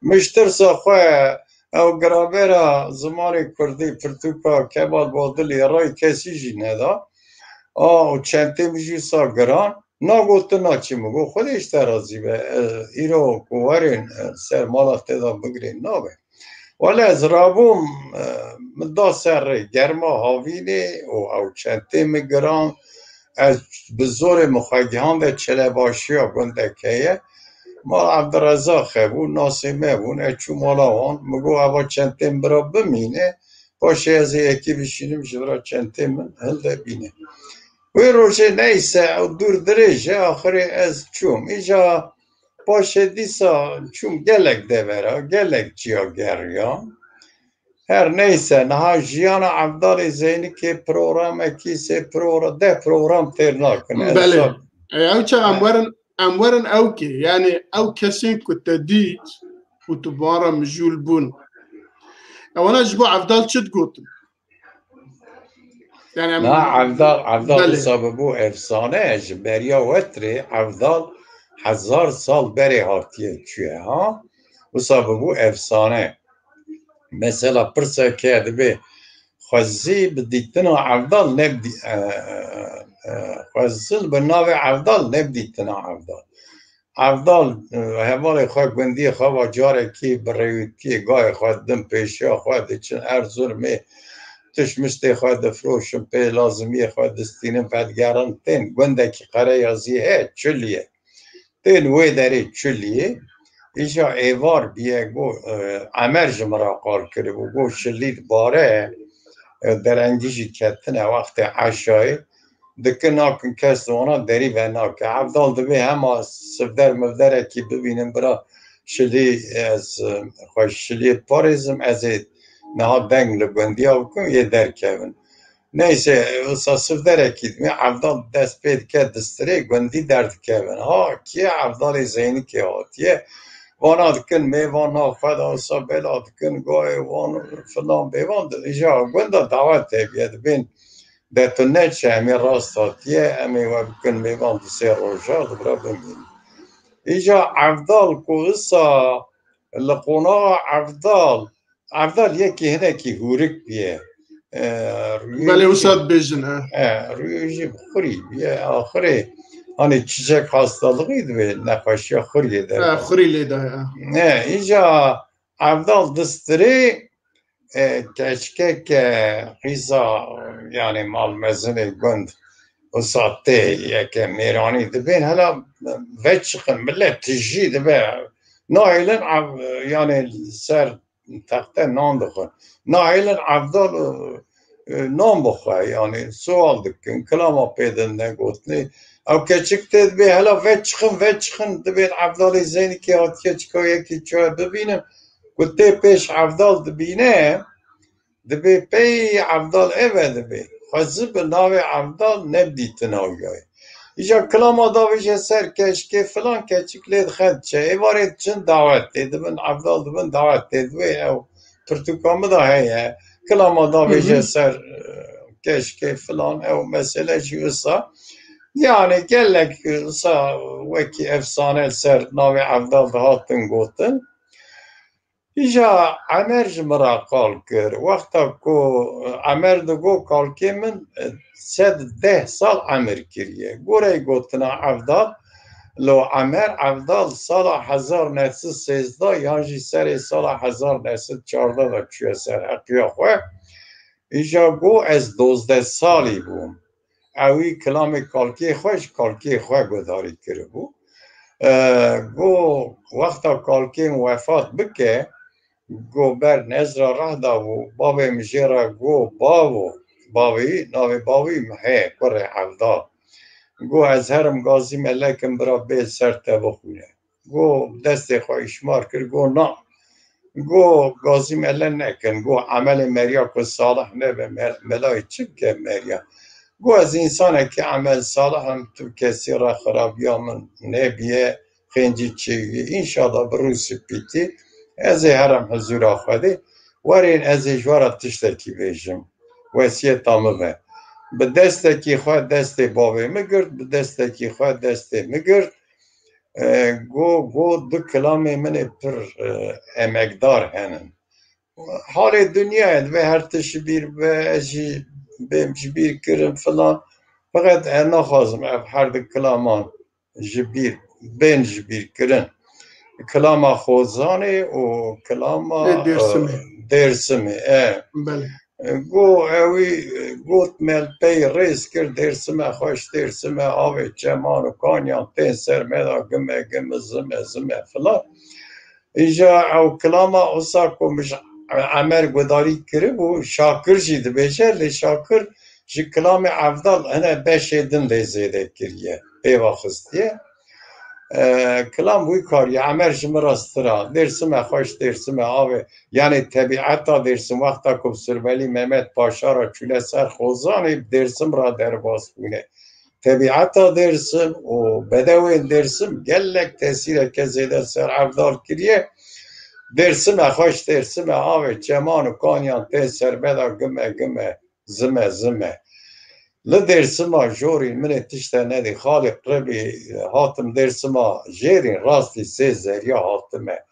min ji tirsa xwe Ew girabera zimanê kurdî, pirtûka Kemal Badilî, ray kesî jî neda. A, û çentê min jî wisa giran. Nagotin na çi min got, Xwedê ji te razî be. E, îro ku werin, e, ser mala te de bigirên nabe. Wele ez rabûm, e, min da ser rê germa havînê û ew çentê min giran. Ez bi zorê min xwe gihande çelebaşiya gundek heye. Mal Evdirezaq hebû, nasê me bûn, ez çû mala wan. Min got, eva çentê min bira bimîne. Paşê ez ê yekî bişînim, ji vira çentê min hilde bîne. Wê rojê neyse, ew dûr dirêj e, axirê ez çûm. Îja paşê dîsa çûm gelek devera, gelek ciya geriyam. Her neyse, niha jiyana Evdalê Zeynikê programekî, sê program, deh program têr nakin. Ez Belê. sa- E, ew çax em werin, em werin ew kê. Yani ew kesên ku te dît û tu bara mijûl bûn. Ewana ji bo Evdal çi digotin? Yani em Na, Evdal, Evdal Belê. wisa bibû efsane, ji beriya wetrê Evdal hezar sal berê hatiye çûye, ha? Wisa bibû efsane. Mesela pirseke dibê xwezî bi dîtina Evdal ne bi dî-, e, e, e, xwezil bi navê Evdal ne bi dîtina Evdal. Evdal, e, hevalê xwe, gundiyê xwe va carekî bi rêwîtiyê gayê xwe didin pêşiya xwe, diçin Erzurumê, tişt miştê xwe difroşin, pê lazimiyê xwe distînin, vedigerin tên gundekî Qereyazî heye, Çiliyê. Tên wê derê Çiliyê, îja êvar bûye, got, e, Emer ji min re qal kiribû, got, Şilî dibare, e, derengî jî ketine wextê eşayê, dikin nakin kes li wana derî venake. Evdal dibê hema sivder mivderekî bibînim, bira Şilî, ez, e, xwe Şiliyê diparêzim, ez ê niha deng li gundiya bikim, yê derkevin. Neyse, wisa sivderekî dibê, Evdal dest pê dike distirê, gundî derdikevin. Ha, kî ye? Evdalê Zeynikê hatiye. Vana dikin, mêvan nav xwe de wisa bela dikin, goyê wan filan bêvan, îja gunda dawet heye, dibên De tu neçe, em ê rast hatiye, em ê we bikin mêvan du sê roja, li bira bimînin. Îja Evdal ku wisa li qonaxa Evdal, Evdal yekî hinekî hûrik bûye. E, rûyê Belê jî wisa dibêjin, he. E, rûyê jî bi xurî bûye. Axirê, hani çiçek hastalığı dibê, nexweşiya xuriyê He, derve. xurî lê daye, he. Ne, îja Evdal distirê, e, keçikeke qîza, yani malmezinê gund, wisa tê yeke mêranî dibên, hela veçixin, millet tijî dibe. Nahêlin ev, yani ser texte nan dixwin. Nahêlin Evdal, e, nan bixwe, yani sual dikin, kilama pê din negotinê. Ew keçik tê dibê, hela veçixin, veçixin, dibên Evdalê Zeynikê hatiye çika yekî çawa bibînin. Ku tê pêş Evdal dibîne, dibê pey Evdal ev e dibê. Xwezî bi navê Evdal ne bi dîtina wî ye. Îja kilama davêje ser keşkê filan keçik lê dixe diçe. Êvarê diçin dawet tê dibin, Evdal dibin dawet tê dibê ew pirtûka min de heye. Kilama davêje Hı hı. ser, e, keşkê filan ew mesele jî wisa. Yani gelek wisa wekî efsane ser navê Evdal dihatin gotin. Îja Emer ji min re qal kir. Wexta ku Emer digot kalkê min, e, sed deh sal emir kiriye. Goreyê gotina Evdal, lo Emer, Evdal sala hezar neh sed sêzdeh yan jî serê sala hezar neh sed çardeh de çûye ser heqiya xwe. Îja got ez dozdeh salî bûm. Ewî kilamê kalkê xwe ji kalkê xwe guhdarî kiribû. E, got, wexta kalkê min wefat bike, got ber nezra reh dabû, bavê min jê re got, bavo, bavî, navê bavî min heye, kurê Evdal. Got, ez herim gazî melekim bira bê ser te bixwîne. Got, destê xwe îşmar kir, got, na. Got, gazî mele nekin. Got, emelê meriya ku salih nebe, me-, melayê çi bike meriya? Got, ez însanekî emel salih im, tu kesî re xirabiya min nebiye, xêncî çêbiye. Înşallah bi rû spîtî ez ê herim hizûra Xwedê. Werên ez ê ji we re tiştekî bêjim. Wesiyeta min be. Bi destekî xwe destê bavê min girt, bi destekî xwe destê min girt. E, got, got, du kilamê min ê pir, e, emekdar henin. halê dinyayê divê her tişt ji bîr be, ez jî bêm ji bîr kirin filan. Feqet ez naxwazim ev her du kilaman ji bîr bên ji bîr kirin. Kilama Xozanê û kilama, Ê, Dêrsimê. e, Dêrsimê, e. Belê. Go ewî, got me li pey rêz kir, Dêrsimê xweş, Dêrsimê avê çeman û kaniyan tên ser me de gime, gime, zime, zime filan. Îja ew kilama wisa ku min ji Emer gudarî kiribû, Şakir jî dibêje, lê Şakir ji kilamê Evdal hine beşê din lê zêde kiriye, pêva xistiye. E, kilam wî kariye, Emer ji min re stira, Dêrsimê xweş, Dêrsimê avê, yanê tebîeta Dêrsim wexta ku bi Survelî Mehmet Paşa re çûne ser Xozanê, bi Dêrsim re derbas bûne. Tebîeta Dêrsim û bedewên Dêrsim gelek tesîreke zêde ser Evdal kiriye. Dêrsimê xweş, Dêrsimê avê çeman û kaniyan tên ser me de gime, gime, zime, zime. Li Dêrsima jorî min ê tişte nedî, xalê qiribî, hatim Dêrsima jêrîn, rastî sê zeriya hatime.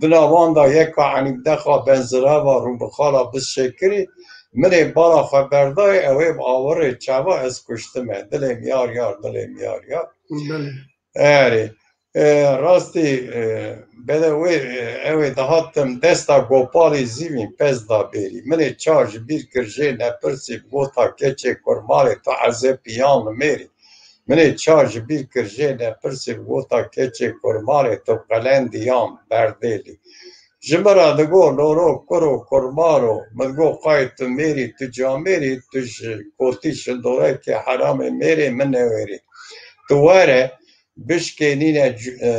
Di nav wan de yeka Enîbdexa Benzireva Rûbixala Bizşekirî min ê bala xwe berdayê, ew ê bi awirê çava ez kuştime. Dilê min yar yar, dilê min yar yar. Belê. Erê. E, rastî, e, bede wê, e, ew ê dihatim desta Gopalî Zîvîn pez da bêrî. Min ê çar ji bîr kir jê nepirsî bi gota keçê kurmalê tu ezepî yan li mêrî. Min ê çar ji bîr kir jê nepirsî bi gota keçê kurmalê tu qelendî yan berdêlî. Ji min re digo loro, kuro, kurmaro, min digo qayê tu mêrî, tu camêrî, tu ji kotî şildorekê heramê mêrê min newêrî. Tu were, bişkê nîne c-, e,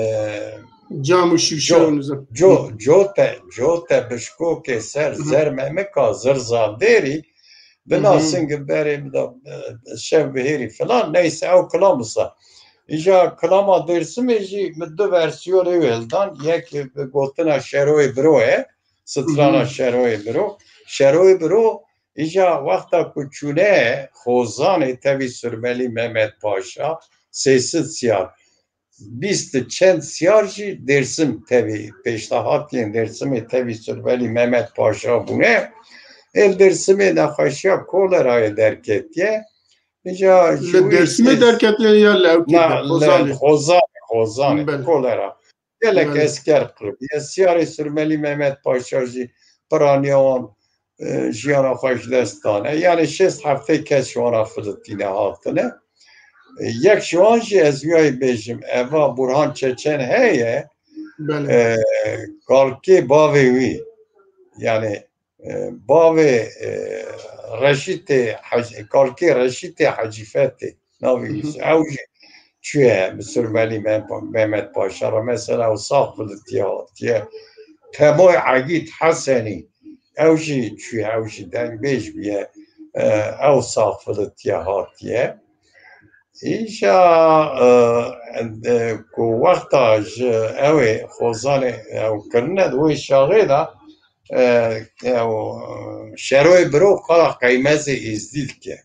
Cam û şîşe co-, û nizam. co-, cote, cote bişkokê ser Hı hı. zermemika zirzavdêrî, Hı hı. binasin ki berê min de, e, şev bihêrî filan, neyse ew kilam wisa. Îja kilama Dêrsimê jî min du versiyonê wê hildan. Yek bi gotina Şeroyê Biro ye, strana Hı hı. Şeroyê Biro. Şeroyê Biro, îja wexta ku çûne Xozanê tevî Surmelî Mehmet Paşa, sê sed siyar, bîst çend siyar jî Dêrsim tevî, pêşdahatiyên Dêrsimê tevî Surmelî Mehmet Paşa bûne. Ê li Dêrsimê nexweşiya kolerayê derketiye. Îja ji Li wî Dêrsimê têz- derketiye ya li ewkê Na, de, li Xozanê? Xozanê, Xozanê, Belê. kolera. Gelek Belê. esker qiribiye. Siyarê Surmelî Mehmet Paşa jî piraniya wan, e, jiyana xwe ji dest dane. Yani şêst heftê kes ji wan re filitîne hatine. E, yek ji wan jî ez wiyayî bêjim, eva Burhan Çeçen heye, Belê. e, kalkê bavê wî. Yani, e, bavê, e, Reşîtê Hec-, kalkê Reşîtê Hecîfetê. Navê Hı hı. wî ew jî çûye bi Surmelî Meh-, Mehmet Paşa re. Mesela ew sax filitiye hatiye. Temoy Egîd Hesenî, ew jî çûye, ew jî dengbêj bûye. E, ew sax filitiye hatiye. Îja, e, e, ku wexta ji ew ê Xozanê ew kirine di wê çaxê de, e, ew, Şeroyê Biro qala Qeymezê Êzdî dike.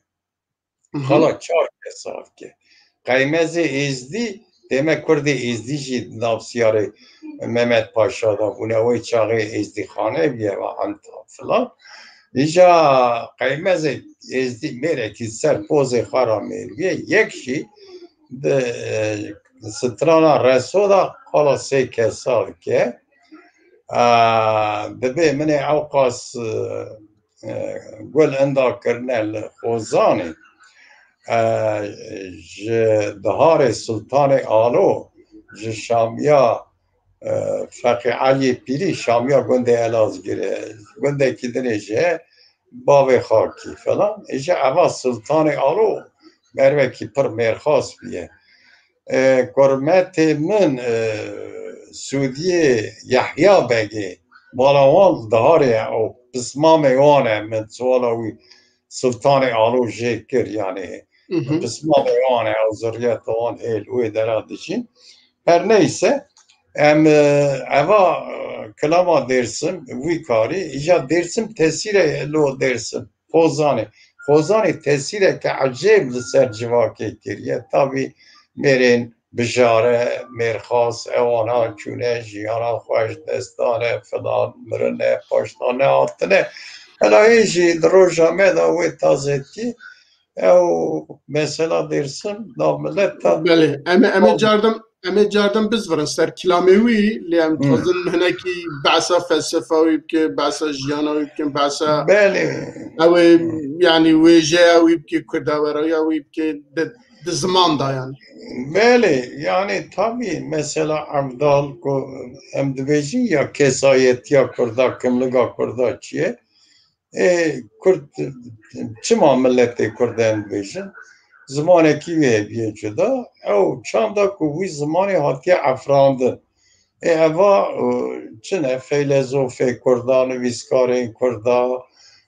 Hı hı. Qala çar kesa dike. Qeymezê Êzdî, dême Kurdê Êzdî jî di nav siyarê Mehmet Paşa de bûne, wê çaxê Êzdîxane bûye ve enta filan. Îja Qeymezê Êzdî mêrekî ser pozê xwe re mêr bûye. Yek jî di, e, strana Reso de qala sê kesa dike. A, dibê min ê ewqas, e, e, gul inda kirine li Xozanê. E, ji diharê Sultanê Alo, ji Şamiya, e, Feqî Eliyê Pîrî, Şamiya gundê Elazgirê, gundekî dinê jî heye, bavê xakî falan. Îja eva Sultanê Alo mervekî pir mêrxas bûye. E, kurmetê min, e, Sûdiyê Yehya Begê, mala wan diharê ye, ew pismamê wan e, min suala wî Sultanê Alo jê kir, yani Hı hı. pismamê wan e, ew zirriyeta wan ê li wê dera dijîn. Her neyse, em, e, eva, e, kilama Dêrsim, wî karî, îja Dêrsim tesîrê lo Dêrsim, Xozanê. Xozanê tesîreke ecêb li ser civakê kiriye. Tabî mêrên bijare, mêrxas, ewana çûne, jiyana xwe ji dest dane, filan, mirine, paşta nehatine. Hela hê jî di roja me de wê tazetî, ew mesela Dêrsim, nav milet ta Belê, em ê, em ê cardim, em ê cardim bizvirin ser kilamê wî, lê em Hmm. dixwazin hinekî behsa felsefa wî bike, behsa jiyana wî bikin, behsa Belê. ew ê, Hmm. yanî wêjeya wî bike, kurdawerayiya wî bike, di, di ziman de yanî. Belê, yanî tabî mesela Evdal ku em dibêjin ya kesayetiya Kurda, kimliga Kurda çi ye? Ê, Kurd, çima miletê Kurd em dibêjin? Zimanekî wî hêviye cuda. Ew çanda ku wî zimanê hatiye efrandin. Ê, eva, e, çi ne? Feylezofê Kurda, nivîskarên Kurda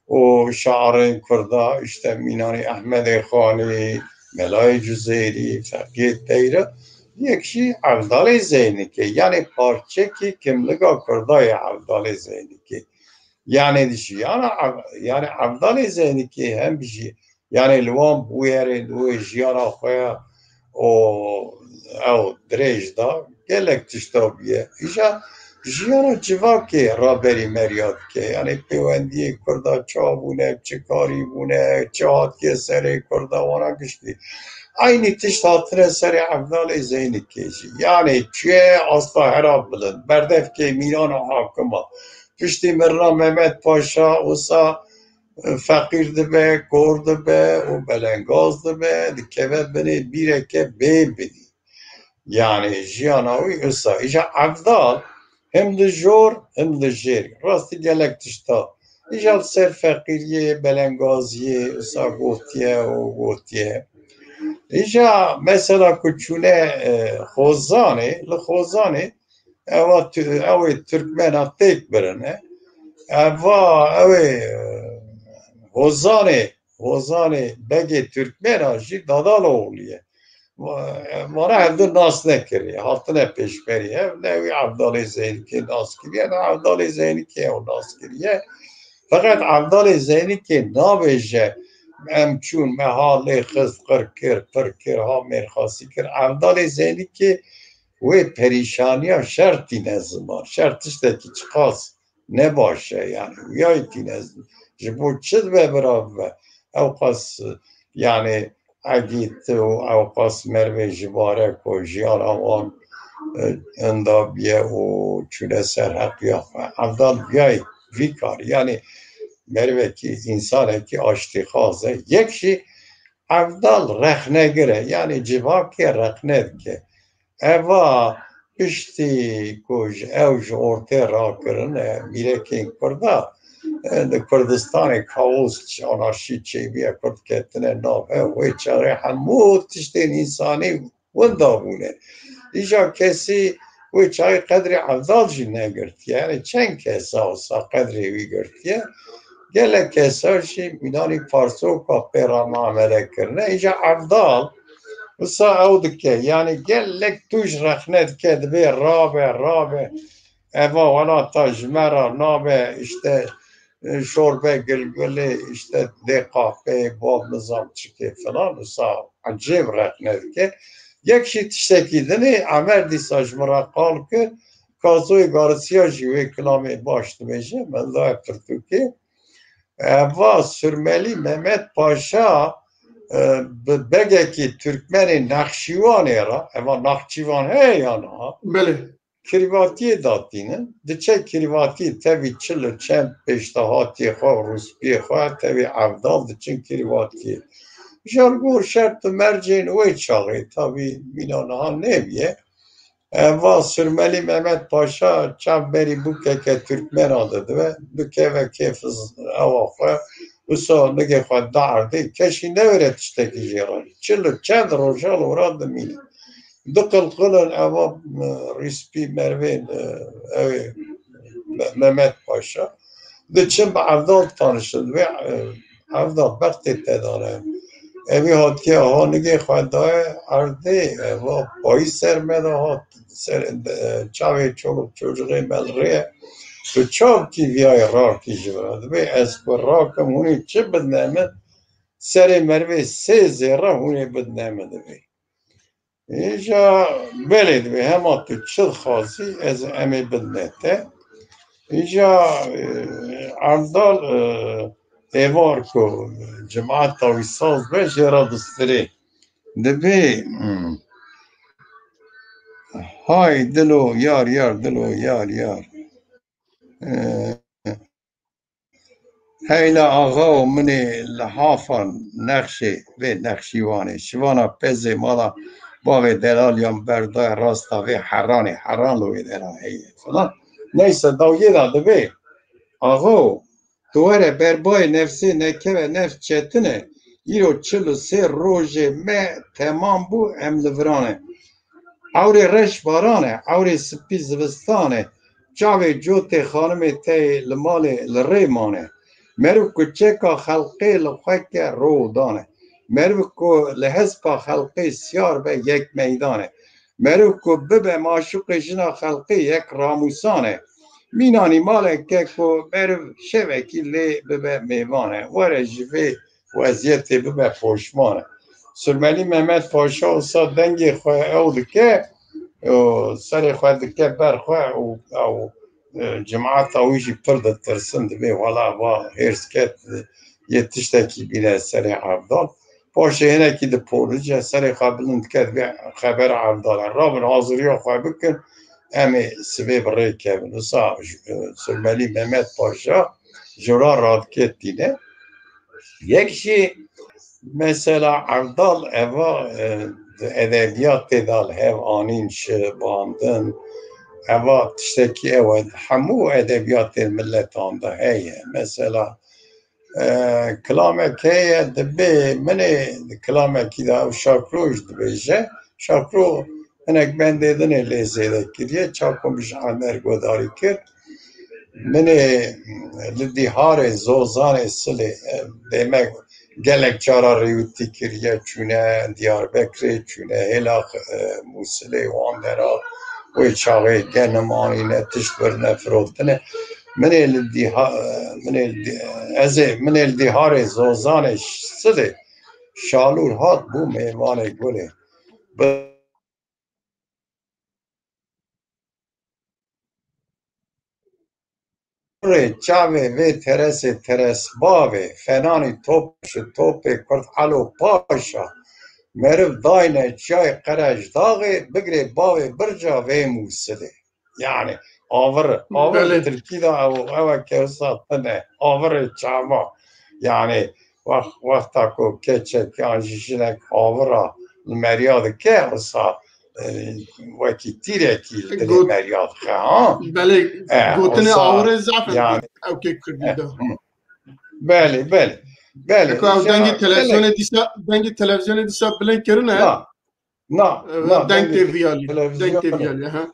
û şairên Kurda, işte Mînanî Ehmedê Xanî, Melayê Cuzêrî, Feqiyê Teyra, yek jî Evdalê Zeynikê, yanî parçekî kimliga Kurda ye Evdalê Zeynikê. Yanî jiyana Ev-, yanî Evdalê Zeynikê hem jî, yanî li wan bûyerên wê jiyana xwe ya û ew dirêj da, gelek tişta bûye. Îja jiyana civakê raberî meriya dike. Yanî pêwendiyê Kurda çawa bûne, çi karî bûne, çi hatiye serê Kurda, wana giştî. Eynî tişt hatine serê Evdalê Zeynikê jî. Yanî çûye asta hera bilind, berdevkê Mîrana Hakima. Piştî mirina Mehmet Paşa, wisa feqîr dibe, kor dibe û belengaz dibe, dikeve binê bîreke bê binî. Yanî jiyana wî wisa. Îja Evdal him li jor, him li jêr. Rastî gelek tişta. Îja li ser feqîriyê, belengaziyê, wisa gotiye û gotiye. Îja mesela ku çûne, e, Xozanê, li Xozanê ewa tu-, ew ê Tirkmena têk birine. Eva ew ê, e, Hozanê, Hozanê begê Tirkmena jî Dadaloğlu ye. Va-, vana hevdu nas nekiriye. Hatine pêşberî hev, ne wî Evdalê Zeynikê nas kiriye, ne Evdalê Zeynikê ew nas kiriye. Feqet Evdalê Zeynikê nabêje, em çûn, me ha lê xist, qir kir, pir kir, ha mêrxasî kir. Evdalê Zeynikê wê perîşaniya şer tîne ziman. Şer tiştekî çiqas ne baş e, yanî wiyayî tîne ziman. Ji bo çi dibe bira bibe? Ewqas, yanî egît û ewqas mervê ji bare ku jiyana wan, e, inda biye û çûne ser heqiya xwe. Evdal biyayî vî karî, yanî mervekî, însanekî aştîxaz e. Yek jî Evdal rexnegir e, yanî civakê rexne dike. Eva piştî ku ji ew ji ortê rakirine, mîrekên Kurda, e, li Kurdistanê kaos, anarşî çêbûye, Kurd ketine nav hev, wê çaxê hemû tiştên însanî winda bûne. Îja kesî wê çaxê qedrê Evdal jî negirtiye. Yanî çend kesa wisa qedrê wî girtiye. Gelek kesa jî mînanî parsoka pê re muamele kirine. Îja Evdal wisa ew dike. Yanî gelek tûj rexne dike, dibê rabe, rabe. Eva welata ji me re nabe, işte, e, şorbe gilgulê, işte, dê qahpeyê, bol nizam çikê filan, wisa ecêb rexne dike. Yek jî tiştekî dinê, Emer dîsa ji min re qal kir, Kazoyê Garisiya jî wê kilamê baş dibêje, min daye pirtûkê. Eva Surmelî Mehmet Paşa, e, bi begekî Türkmenê Nexşîwanê re, eva Naxçîvan heye ya niha? Belê. Kirîvatiyê datînin. Diçe kirîvatiyê tevî çil û çend pêşdahatiyê xwe û rûspiyê xwe tevî Evdal diçin kirîvatiyê. Ji gor şert û mercên wê çaxê, tabî mîna niha nêbûye. Eva Surmelî Mehmet Paşa çav berî bûkeke Tirkmena didibe, dikeve kêf ewa xwe, wisa nigê xwe da erdê, keşî newêre tiştekî jê re. Çil û çend roja li wira dimîne. Diqilqilin eva, e, rîspî mervên, e, ew ê Me-, Mehmet Paşa. Diçin bi Evdal tanişin. Vê, e, Evdal bextê te dane. Evî hatiye ha nigê xwe daye erdê, eva payî ser me de hat, ser, e, çavê çoluk çocuğê me li rê ye. Tu çav kî viyayê rakî ji vira? Dibê ez ku rakim hûnê çi bidne min? Serê merivê sê zêre hûnê bidne min dibê. Îja belê dibê hema tu çi dixwazî, ez em ê bidine te. Îja, e, Evdal, e, êvar ku cemaeta wî saz be, jê re distirê. Dibê, hmm, hay dilo yar yar, dilo yar yar. E, Heyla axa û min ê li hafa nexşê vê nexşîwanê, şivana pezê mala bavê delaliyan berdaya rasta vê heranê, heran li wê dera heye filan. Neyse, dawiyê de dibê, axo, tu were berbayê nefsê nekeve, nefs çetin e. Îro çil û sê rojê me temam bû, em li viran e. Ewrê reş baran e, ewrê spî zivistan e. Çavê cotê xanimê te yê li malê li rê mane. Meriv ku çeka xelqê li xwe ke ro û dan e. Meriv ku li hespa xelqê siyar be yek meydan e. Meriv ku bibe maşûqê jina xelqê yek ramûsan e. Mînanî maleke ku meriv şevekî lê bibe mêvan e. Were ji vê weziyetê bibe poşman e. Surmelî Mehmet Paşa wisa dengê xwe ew dike û serê xwe dike ber xwe û ew, e, cemaeta wî jî pir ditirsin, dibê wela va hêrs ket, yê tiştekî bîne serê Evdal. Paşê hinekî dipolije, serê xwe bilind dike, dibê xebera Evdal e. Rabin haziriya xwe bikin, em ê sibê bi rê kevin. Wisa, e, Surmelî Mehmet Paşa ji ra radike tîne. Yek jî mesela Evdal eva, e, di edebiyatê de li hev anîn, şi'ribandin, eva tiştekî ew e, hemû edebiyatên miletan de heye. Mesela, e, kilamek heye, dibê min ê di kilamekî de ew Şakro jî dibêje. Şakro hinek bendê din ê lê zêde kiriye, çaku min ji Emer guhdarî kir. Min ê li dîharê Zozanê Silê, e, demek gelek cara rêwitî kiriye, çûne Diyarbekirê, çûne hêla, e, Mûsilê, wan dera, wê çaxê genim anîne, tişt birine firotine. Min ê li dîha-, e, min ê li dî-, ez ê, min ê li dîharê Zozanê Silê Şalûr hat bû mêvanê gulê. Bi Rê çavê vê teresê teresbavê, fenanî top ji topê Kurd Elo Paşa, meriv dayne çiyayê Qerejdaxê, bigirê bavê birca vê Mûsilê. Yani, avir, avir Belê. Tirkî de ew, ew e ke wisa tune, avirê çava. Yani, wext-, wexta ku keçek yan jî jinek avira li meriya dike, wisa, e, wekî tîrekî li dilê Got- meriya dixe, ha? Belê, E, gotinê wisa, avirê zaf e yani, ew kê Kurdî de. Belê, belê. Belê. Eko ew dengê televizyonê dîsa, dengê televizyonê dîsa bilind kirine. Na, na, na, deng tê viyalî. Deng tê viyalî, ha.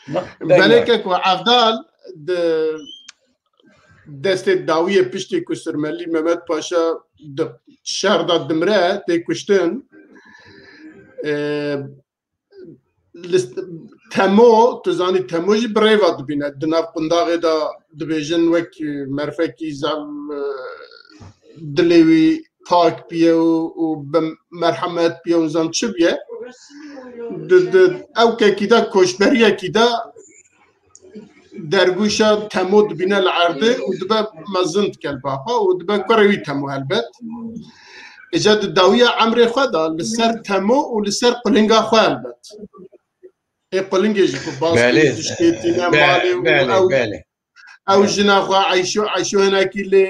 Na, deng Belê e. Keko Evdal di destê dawiyê piştî ku Surmelî Mehmet Paşa di şer de dimre, tê kuştin. E, li, Temo, tu zanî Temo jî bi rêva dibîne. Di nav qundaxê de dibêjin wek merfekî zaf, e, dilê wî pak biye û, û bi merhemet biye û zan çi biye. Di, di ew kekî de, koçberiyekî de dergûşa Temo dibîne li erdê û dibe mezin dikel bapa û dibe kurê wî Temo helbet. Îca di dawiya emrê xwe de li ser Temo û li ser qulinga xwe helbet. Ê qulingê jî ku bas Belê, dişkêtîne belê, malê û belê, ew, belê. Ew jina xwe Eyşo, Eyşo hinekî lê,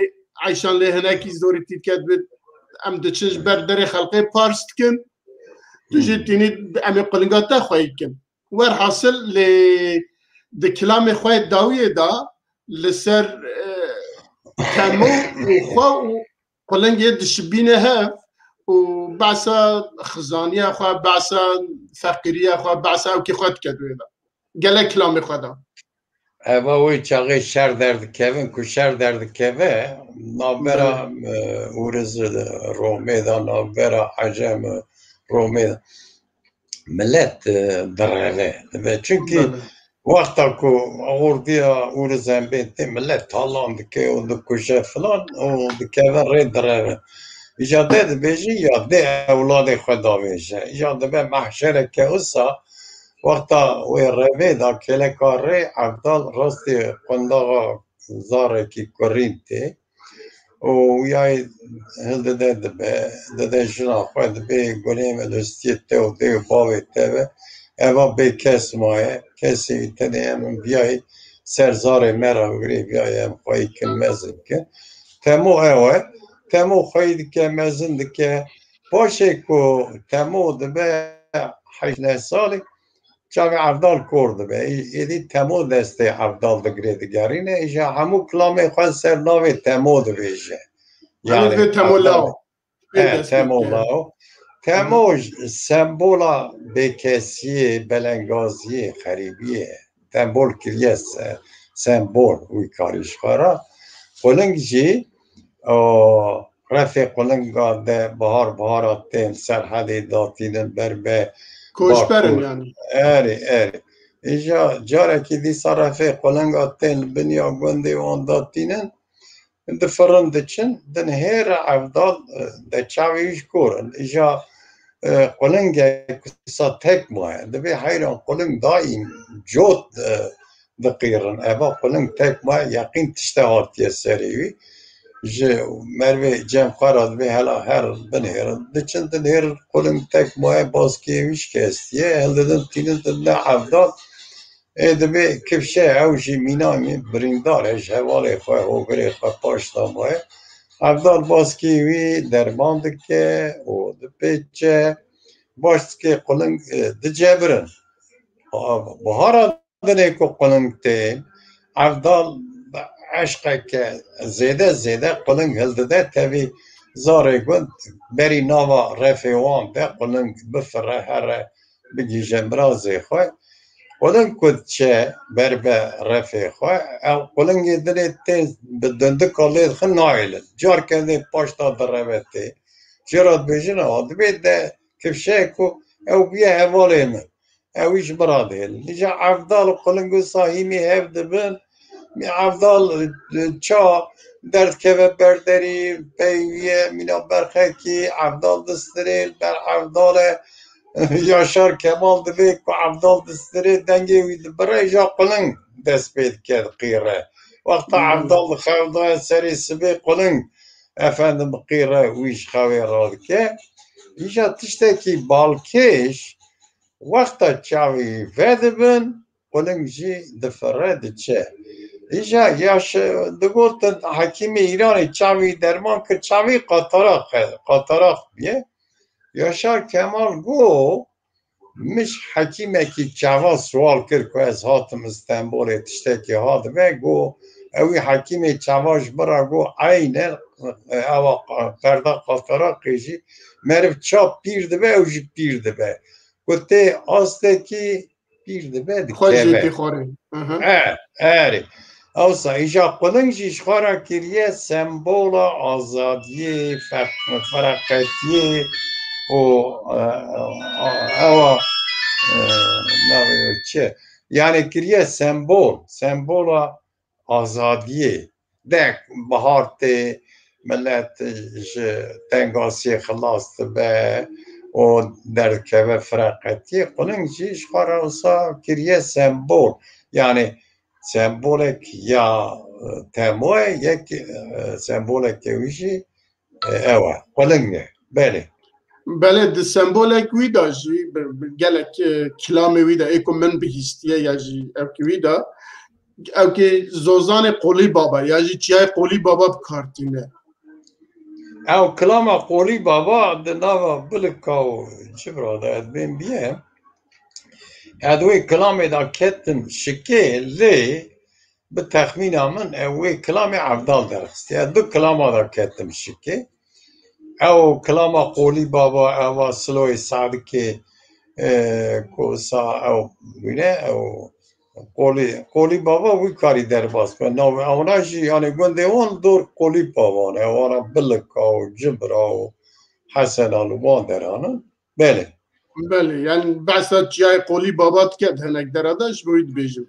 Eyşan lê hinekî zorî tî diket bi, em diçin ji ber derê xelqê pars dikin. Tu jî Hmm. tînî em ê qulinga te xweyî dikin. Werhasil lê di kilamê xwe yê dawiyê de li ser, e, Temo û xwe û qulingê dişibîne hev û behsa xizaniya xwe, behsa feqîriya xwe, behsa ewkê xwe dike di wê de. Gelek kilamê xwe de. Eva wê çaxê şer derdikevin, ku şer derdikeve, navbera, Belê. e, Ûriz Romê de, navbera Ecem Romê de. Milet, e, direve. Ve çünkü Belê. wexta ku ordiya Ûriz em bên tê, milet talan dike û dikuje filan û dikeve rê direve. Îca dê dibêjin ya dê ewladê xwe davêje. Îca dibe mehşereke wisa wexta wê revê da kêleka rê Evdal rastî qundaxa zarekî kurîn tê û wiyayê hildide dibe, dide jina xwe dibê gulê min dostiyê te û dê û bavê te be. Eva bê kes maye, kesê wî tenê em in viyayê ser zarê me re hûrê viyayê em xweyî kin mezin kin. Temo ew e. Temo xweyî dike, mezin dike. Paşê ku Temo dibe heşt neh salî, çavê Evdal kor dibe. Ê-, êdî Temo destê Evdal digirê digerîne. Îja hemû kilamê xwe ser navê Temo dibêje. Yanî vê Temo Evdal Lao. He, Temo Lao. Temo sembola bêkesiyê, belengaziyê, xerîbiyê. Tembol kiriye se-, sembol wî karî ji xwe re. Quling jî, o, refê qulinga de bihar bihara tên serhedê datînin ber be Koçber in Bakur. Yanî. Erê, erê. Îja carekî dîsa refê qulinga tên li bin ya gundê wan datînin. Difirin diçin, dinhêre Evdal, e, de çavê wî ji kor in. Îja, e, qulingek wisa tek maye. Dibê heyran quling daîm cot, e, diqîrin. Eva quling tek maye, yeqîn tişte hatiye serê wî. Ji mervê cem xwe re dibê hela her binhêrin. Diçin dinhêrin quling tek maye, baskê wî şikestiye. Hildidin tînin didine Evdal. Ê dibê kifşe ew jî mîna mî birîndar e, ji hevalê xwe, hogirê xwe paş da maye. Evdal baskî wî derman dike û dipêçe. Baş dike quling, e, dicebirin. A, bihara dinê ku quling tên, Evdal bi eşqeke zêde zêde quling hildide tevî zarê gund berî nava refê wan de quling bifire here bigihîje mirazê xwe. Quling ku diçe ber be refê xwe, ew qulingê dinê tê bi dundika lê dixin nahêlin. Carke dê paşta direve tê. Jê re dibêjin, ewa dibê de kifşeyê ku ew bûye hevalê min. Ew î ji min re dihêlin. Îja Evdal û quling wisa hîmî hev dibin. Evdal, e, ça derdikeve ber derî, pey wî ye, mîna berxekî, Evdal distirê, li ber Evdal e. Yaşar Kemal dibê ku Evdal distirê, dengê wî dibire, îja quling dest pê dike diqîre. Wexta Hmm. Evdal dixew daye serê sibê, quling, efendim, qîre wî ji xewê radike. Îja tiştekî balkêş, wexta çavê wî vedibin, quling jî difire diçe. Îja yaş digotin hekîmê Îranê çavî derman kir, çavî qatarak, qatarak bûye. Yaşar Kemal got, min ji hekîmekî çava sual kir ku ez hatim Stenbolê tiştekî hadibe, got, ewî hekîmê çava ji min re got, eyne, ewa perda qataraqê jî meriv ça pîr dibe, ew jî pîr dibe. Ku tê astekî pîr dibe, dikeve. Xwe jê tê xwarê. Aha. E, erê. Ewsa îja quling jî ji xwe re kiriye sembola azadiyê, fe-, fereqetiyê û, e, e, ewa, e, navê wê çi? Yani kiriye sembol, sembola azadiyê. De bihar tê, milet ji tengasiyê xilas dibe û derdikeve fireqetiyê. Quling jî ji xwe re wisa kiriye sembol. Yani sembolek ya, e, Temoyê, yek, e, semboleke wî jî, e, ew e. Quling e. Belê. Belê, di sembolek wî de jî bi, bi gelek, e, kilamê wî de, ê ku min bihîstiye ya jî ew ki wî de, ew ki zozanê Qolî Baba ya jî çiyayê Qolî Baba bi kar tîne. Ew kilama Qolî Baba di nava Bilika û Cibra de ez bên bîye. Ez wê kilamê de ketim şikê, lê bi texmîna min ew wê kilamê Evdal derxistiye. Ez du kilama de ketim şikê. Ew kilama Qolî Baba, ewa Siloyê Sadikê, e, ku sa ew wîne, ew Qolî, Qolî Baba wî karî derbas be. Nav, ewna jî, yani gundê wan dor Qolî Baba ne, wana Bilika û Cibra û Hesena li wan deran in. Belê. Belê, yani behsa çiyayê Qolî Baba dike di hinek dera de, ji bo wî dibêjim.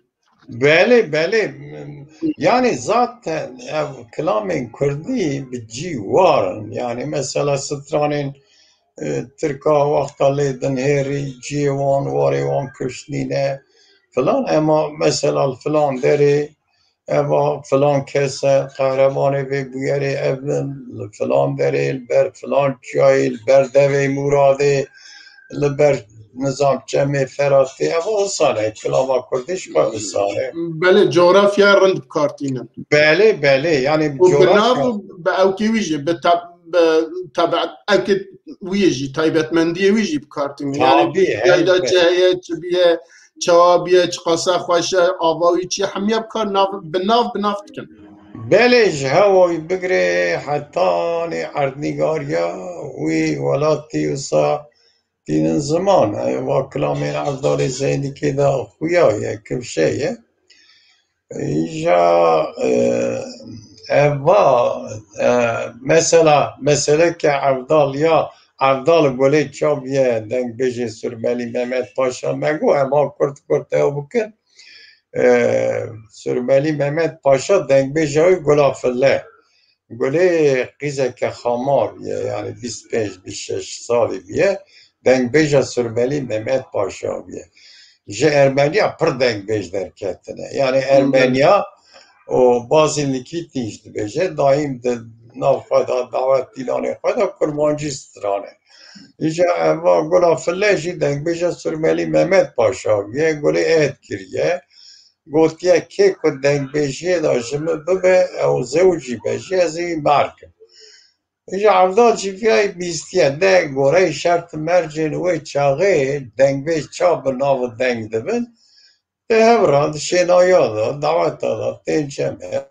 Belê, belê. Yani zaten ev kilamên kurdî bi cî war in. Yani mesela stranên, e, tirka wexta lê dinhêrî, ciyê wan, warê wan kuşt nîne filan. Ema mesela li filan derê eva filan kes e, qehremanê vê bûyerê ev in, li filan derê, li ber filan çiyayê, li ber devê Mûradê, li ber nizam çemê Feratê, ev wisa ne, kilama kurdî ji xwe wisa ne. Belê, cografya rind bi kar tînin. Belê, belê, yani û bi nav cografya û bi ewkê wî jî, bi tab-, bi tabiet, ewkê wî yê jî, taybetmendiyê wî jî bi kar tînin. Yani Tabî, yayda helbet. Çi heye, çi biye, çawa biye, çiqasa xweş e, ava wî çi, hemiya bi kar nav, bi nav, bi nav dikin. Belê, ji hewayî bigire hetanî erdnîgariya wî welatî wisa tînin ziman. Ev va kilamên Evdalê Zeynîkê de xuya ye, kifşe ye. Îja, e, ev va, e, mesela, mesele ke Evdal ya, Evdal Gulê Çabiye, dengbêjê Surmelî Mehmet Paşa me got, eva kurt kurt ew bikin. E, Surmelî Mehmet Paşa dengbêja wî Gula Fille. Gulê qîzeke xamar bûye, yani bîst pênc bîst şeş salî bûye, dengbêja Surmelî Mehmet Paşa bûye. Ji Ermeniya pir dengbêj derketine. Yani Ermeniya û bazî Nikîtî jî dibêje, daîm di nav xwe de, dawet dîlanê xwe de kurmancî strane. Îca eva Gula Fille jî dengbêja Surmelî Mehmet Paşa bûye, Gulê êd kiriye. Gotiye, kê ku dengbêjiyê de ji min bibe, ew zewicî be jî, ez ê wî ber kim. Îja Evdal jî viyayî bîstiye, de goreyê şert û mercên wê çaxê dengbêj ça bi nav û deng dibin, tê hev re, di şênaya de, daweta de, tên cem hev,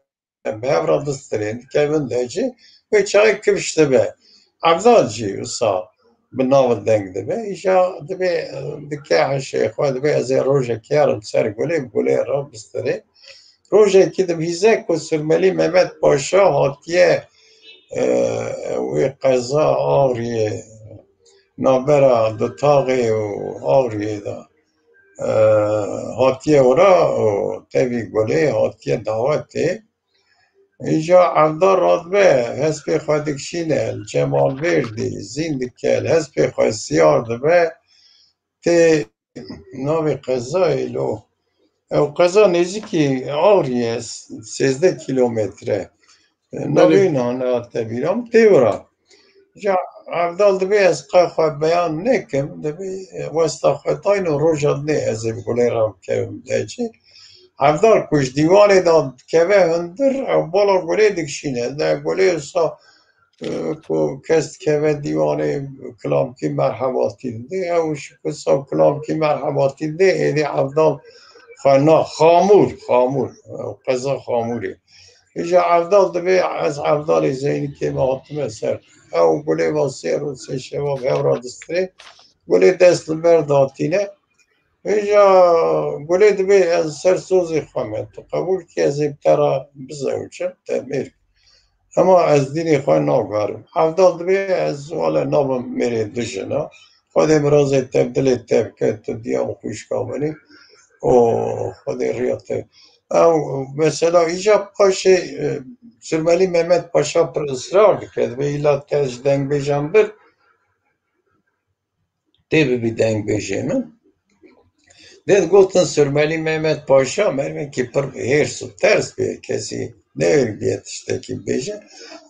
em bi hev re distirên, dikevin lehçê, wê çaxê kifş dibe. Evdal jî wisa bi nav û deng dibe. Îja dibê, dike heşê xwe, dibê ez ê rojekê herim ser Gulê, bi Gulê re bistirê. Rojekî dibihîze ku Surmelî Mehmet Paşa hatiye, e, wê qeza Avriyê, navbera Dutaxê û Avriyê de, e, hatiye ora û tevî Gulê hatiye dawetê. Îja Evdal radibe, hespê xwe dikişîne, li Cemalbêrdî zîn dike, li hespê xwe siyar dibe, tê navê qezayê lo. Ew qeza nêzîkî Avriyê ye, sêzdeh kîlometre. Belê. Navê wina nehate bîra min, tê wira. Îja Evdal dibê ez qe xwe beyan nekim, dibê westa xwe dayno roja dinê ez ê bi Gulê re bikevim lehçê. Evdal ku ji dîwanê de dikeve hundir, ew bala Gulê dikişîne. De Gulê wisa, e, ku kes dikeve dîwanê kilamkî merhebatî didê, ew ji ku wisa kilamkî merhebatî didê, êdî Evdal xwe na Xamûr, Xamûr, ew qeza Xamûrê. Îja Evdal dibê ez Evdalê Zeynîkê me hatime ser. Ew Gulê va sê roj sê şeva bi hev re distirê. Gulê dest li ber datîne. Îja Gulê dibê ez ser sozê xwe me. Tu qebûl kî ez ê bi te re bizewicim, te mêr kim. Hema ez dînê xwe naguherim. Evdal dibê ez wele nabim mêrê du jina. Xwedê mirazê te bi dilê te bike, tu diya min xwişka min î. O Xwedê riya te. Ew mesela îca paşê, e, Surmelî Mehmet Paşa pir israr dike. Dibê îla te ji dengbêjan bir tê bibî dengbêjê min. Dê digotin Surmelî Mehmet Paşa merivekî pir hêrs û ters bê, kesî newêr bîye tiştekî bêje.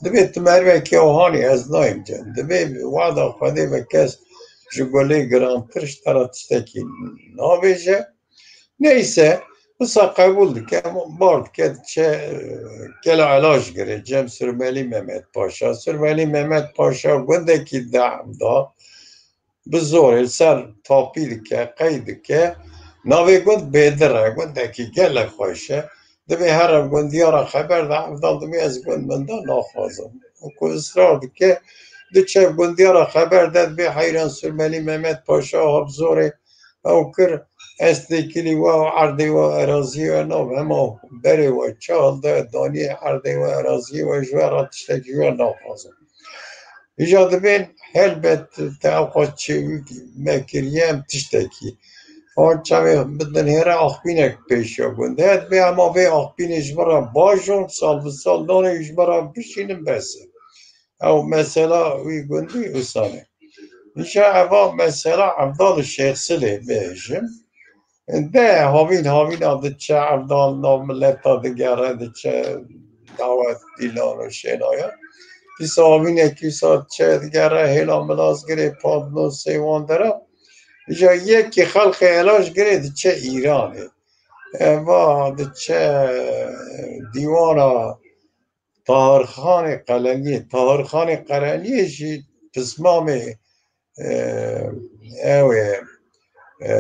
Dibê tu merivekî ohanî ez nayêm cem. Dibê wada Xwedê ve kes ji Gulê girantir ji te re tiştekî nabêje. Neyse, wisa qebûl dike, bar dike, diçe, e, Kela Elaj girê, cem Surmelî Mehmet Paşa. Surmelî Mehmet Paşa gundekî dehm da, bi zorê li ser tapî dike, qey dike. Navê gund Bêdir e, gundekî gelek xweş e. Dibê here gundiya re xeber de, Evdal dibê ez gund min de naxwazim. Û ku israr dike, diçe gundiya re xeber de, dibê heyran Surmelî Mehmet Paşa ha bi zorê ew kir, ez têkilî we û erdê we, eraziyê we nabim, hema berê we çal de, daniyê erdê we, eraziyê we, ji we re tiştekî ji we naxwazim. Îja dibên helbet te ewqas çêwî me kiriye, em tiştekî Wan çavê bi dinhêre axbînek pêşiya gundê. Dibê ema vê axbînê ji min re bajon, sal bi sal nanê ji min re bişînin bes e. Ew mesela wî gundî wisa ne. Îja eva mesela Evdal û Şêxsilê bêjim. De havîn havîna diçe, Evdal nav mileta digere, diçe dawet dîlan û şênayan. Dîsa havînekî wisa diçe digere hêla Milazgirê, Padnosê, wan dera. Îja yekî xelqê Elazgirê diçe Îranê. Eva diçe dîwana Tahirxanê Qeleniyê. Tahirxanê Qeleniyê jî pismamê, e, ew ê, e,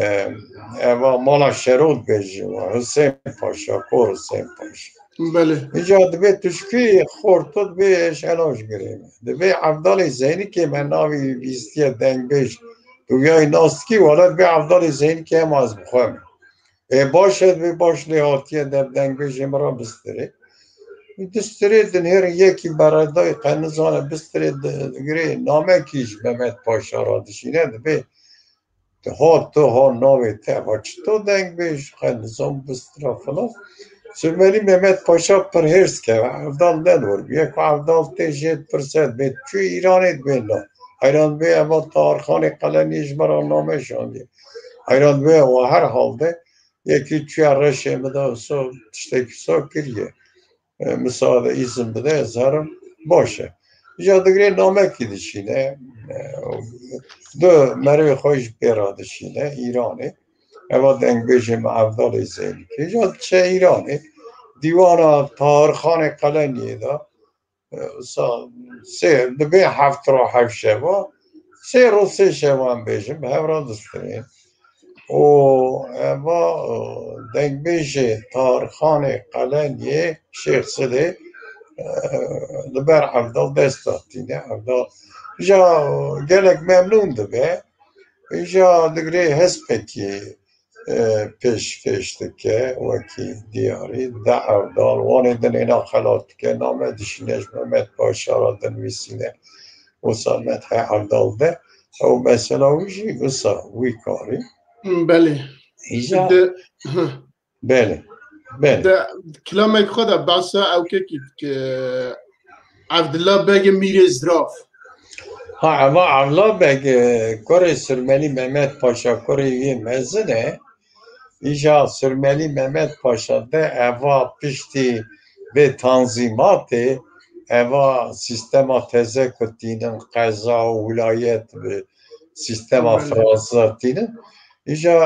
eva mala Şero dibêjin, Husên Paşa, Kor Husên Paşa. Belê. Îca dibê tuşkî xorto dibê eş Elazgirê me. Dibê Evdalê Zeynikê me navî bîstiye dengbêj. Tu viyayî nas dikî, wele dibê Evdalê Zeynikê hema ez bi xwe me. Ê baş e, dibê baş lê hatiye dev dengbêjê min re bistirê. Distirê dinêrin yekî beredayî qe nizane bistirê di-, digirê namekî ji Mehmet Paşa re dişîne dibê. Ti ha tu ha navê te va çito dengbêj qe nizam bistira filan. Sürmelî Mehmet Paşa pir hêrs keve. Evdal ne dor bûye ku Evdal tê jê pirse dibê çû Îranê dibê na. Heyran dibê eva Tarxanê Qelenî ji me re name şandiye. Heyran dibê wa her hal de yekî çûye reşê min de wisa tiştekî wisa kiriye. E, misade îzin bide, ez herim, baş e. Îca digirê namekî dişîne, e, du merivê xwe jî pê re dişîne, Îranê. Eva dengbêjê me Evdalê Zeynikê. Îca diçe Îranê. Dîwana Tahirxanê Qeleniyê de, e, sa-, sê, dibê heft ro heft şeva, sê ro sê şeva em bêjin, bi hev re distirên. Û eva, e, dengbêjê Tarxanê Qeleniyê Şêx Sidê, e, li ber Evdal dest da tîne. Evdal, îja gelek memnûn dibe. Îja digirê hespekî, e, pêşkêş dike, wekî diyarî, de Evdal, wanê dinêna xelat dike, name dişîne ji Mehmet Paşa re dinivîsîne. Wisa Methê Evdal de, ew mesela wî jî wisa wî karî. Belê. Îja Di-, hı. Belê. Belê. Di kilamek xwe de behsa ewkekî dike, Evdila Begê Mîrê Zirav. Ha, eva Evla Beg, e, kurê Sürmelî Mehmet Paşa, kurê wî mezin e. Îja Sürmelî Mehmet Paşa de eva piştî vê tanzîmatê, eva sîstema teze ku tînin, qeza û wilayet bi sîstema Belê. Fransa tînin. Îja,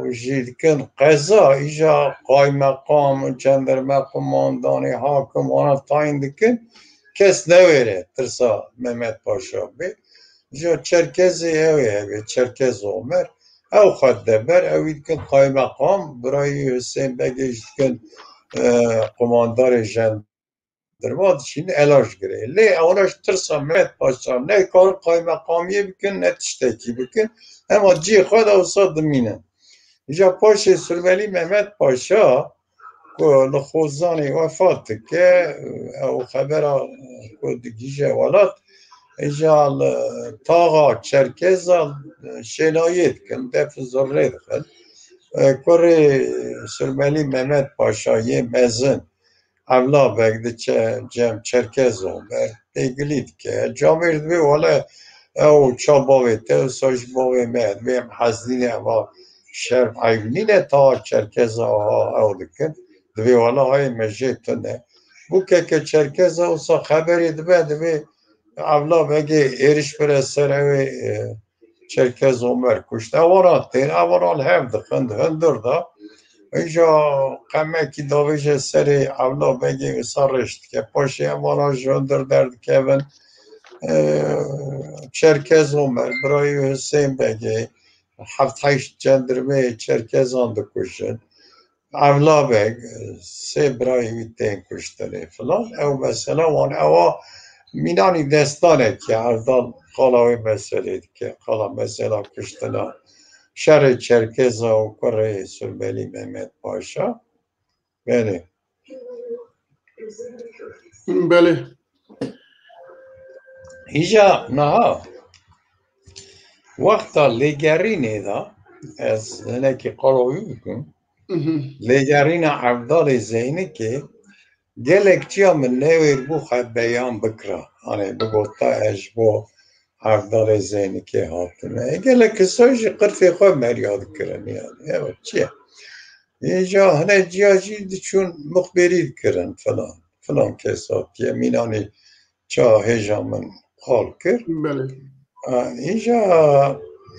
e, jî dikin qeza, îja qaymeqam, cenderme, qumandanê, hakim, wana tayîn dikin. Kes newêre tirsa Mehmet Paşa bê. Îja Çerkezê ew ê hebe, Çerkez Omer. Ew xwe dide ber, ew wî dikin qaymeqam, birayî Husên Begê jî dikin, e, qumandarê jen-, derva dişînin Elazgirê. Lê ewana ji tirsa Mehmet Paşa ne karin qaymeqamiyê bikin, ne tiştekî bikin. Hema cihê xwe de wisa dimînin. Îja paşê Sürmelî Mehmet Paşa ku li Xozanê wefat dike, ew xebera ku digihîje welat, îja li taxa Çerkeza şênayê dikin, def û zurnê dixin. Kurê Sürmelî Mehmet Paşa yê mezin, Evla Beg diçe cem Çerkez Omer, pêgilî dike. Camêr dibê wele ew ça bavê te, wisa jî bavê me, dibê em hezdîne eva şerm eyb nîne, ta Çerkeza ha ew dikin. Dibê wele hayê me jê tune. Bûkeke Çerkeza wisa xeberê dibe, dibê Evla Begê êriş bire ser ew ê, e, Çerkez Omer kuşt. Ewana tên, ewana li hev dixin, di hundir de. Îja qemekî davêje serê Evla Begê wisa rêş dike. Paşê ewana ji hundir derdikevin. E, Çerkez Omer, birayê Husên Begê, heft heşt cendirmeyê Çerkezan dikujin. Evla Beg, sê birayê wî tên kuştinê filan. Ew mesela wan ewa mînanî destanekî ye. Evdal qala wê meselê dike. Qala mesela kuştina şerê Çerkeza û kurê Sürmelî Mehmet Paşa. Belê. Belê. Îja niha wexta lêgerînê de Ez hinekî qala wî bikim. Lêgerîna Evdalê Zeynikê gelek çiya min newêr bû xwe beyan bikira. Hanê bigota ez ji bo Evdalê Zeynikê hatime. E, gelek kisa jî qirtê xwe merya dikirin yani. Evet, çi ye? Êca hine ciya jî diçûn muxbirî dikirin filan. Filan kes hatiye, mînanî ça hêja min qal kir. Belê. A, Îja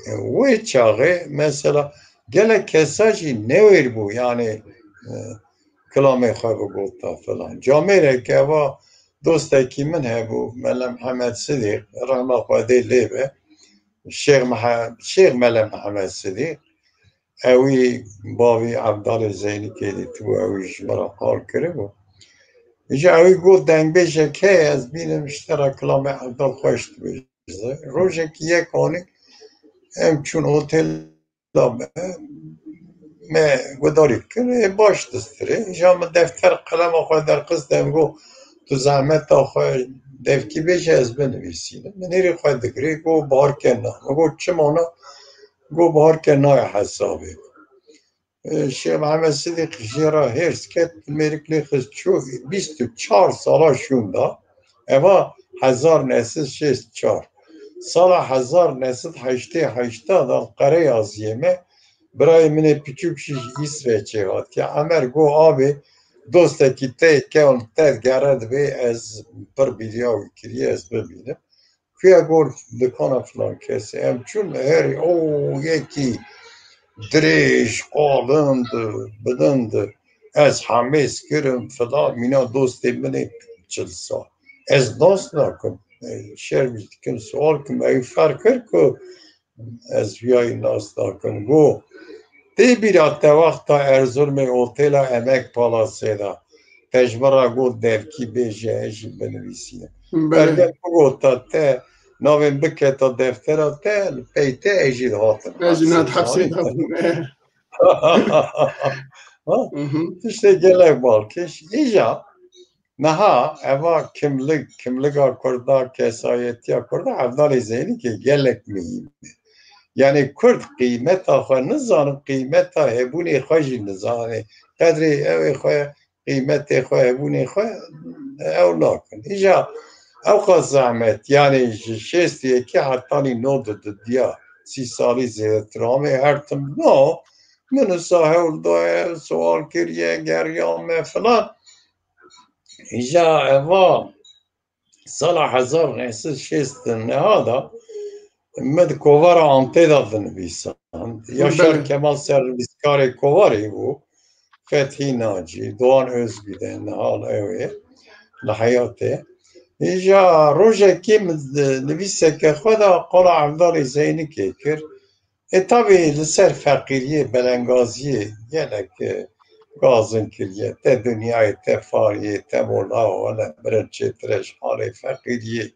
wê çaxê mesela gelek kesa jî newêr bû, yani, e, kilamê xwe bigota filan. Camêrek eva dostekî min hebû, Mele Mihemed Sidîq, rehma Xwedê lê be. Şêx Mihe-, Şêx Mele Mihemed Sidîq. Ewî bavî Evdalê Zeynikê dîtibû, ewî ji min re qal kiribû. Îja ewî got, dengbêjek heye, ez bînim ji te re kilamê Evdal xweş dibêje. Rojekî yek anî em çûn otela me, me guhdarî kir, ê baş distirê. Îja min defter qelema xwe derxist, em got, tu zehmeta xwe devkî bêje, ez binivîsînim. Min hêrî xwe digirê, got, Bahar ke na. Min got, çima na? Got, Bahar ke nayê hesabê. E, Şêx Mihemed Sidîq jê re hêrs ket, mêrik lê xist çû, bîst û çar sala şûnda. Eva hezar neh sed şêst û çar. Sala hezar neh sed heştê heşt de li Qereyaziyê me, birayê min ê piçûk jî ji Îsveçê hatiye. Emer got, abê, dostekî te kewm te digere dibê, ez pir bîriya wî kiriye, ez bibînim. Kuye got, dikana filan kesê. Em çûn herî, o, yekî dirêj, qalind, bilind. Ez hemêz kirim, filan, mîna dostê min ê çil sal. Ez nas nakim. E, şerm jî dikim, sual kim. Ew ferq kir ku ez viyayî nas nakim. Got, tê bîra te wexta Erzurumê otela Emek Palasê de. Te ji min re got devkî bêje, ez jî binivîsînim. Belê. Eger bigota te, navên biketa deftera te, li pey te ez jî dihatim. Ez jî hepsê nihat hepsê dihatim. Ha? Mhm. Tiştê gelek balkêş. Îja, niha eva kimlik, kimlika Kurda, kesayetiya Kurda, Evdalê Zeynikê gelek muhîm e. Yani Kurd qîmeta xwe nizanin, qîmeta hebûnê xwe jî nizanin. Qedrê ew ê xwe qîmetê xwe, hebûnê xwe ew nakin. Îja ew qas zehmet, yani ji şêst û yekê hetanî nod û du diya sî salî zêdetir amê her tim no, min wisa hewl daye, sual kiriye, geriya me filan. Îja eva sala hezar neh sed şêst û neh de min di kovara Antê de dinivîsand. Yaşar Belê. Kemal sernivîskarê kovarê bû. Fethî Nacî, Doğan Özgüden, niha ew ê li heyatê. Îja rojekê min di nivîseke xwe de qala Evdalê Zeynikê kir. E, tabî li ser feqîriyê, belengaziyê gelek, e, gazin kiriye. Te dinyayê, te fariyê, te mola, wele birin çêtir e ji halê feqîriyê.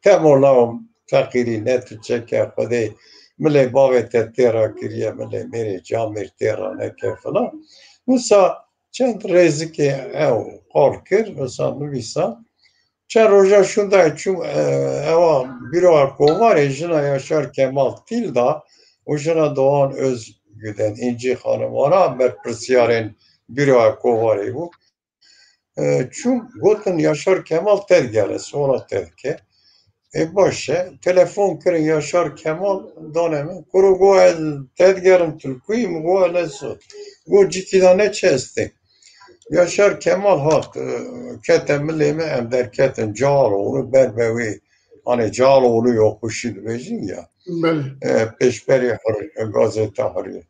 Te mola û feqîrî ne tu çeke Xwedê milê bavê te têra kiriye, milê mêrê camêr têra neke filan. Wisa çend rêzikê ew qal kir, wisa nivîsa. Çend roja şûnda çûm, e, ewa Büroya Kovarê, jina Yaşar Kemal Tîl da û jina Doğan Özgüden, Înci Xanim, wana berpirsiyarên Büroya Kovarê bû. E, çûm, gotin, Yaşar Kemal te digere, suala te dike. E, baş e. Telefon kirin Yaşar Kemal, dane min. Kuro got, ez te digerim, tu li ku yî? Min got, ez li Sot. Got, cikî de ne çi estê? Yaşar Kemal hat, e, kete milê me, em derketin Cağaloğlu, ber be wê, hani Cağaloğlu yokuşu dibêjin ya. Belê. E, pêşberê Hür-, gazeta Hürriyet.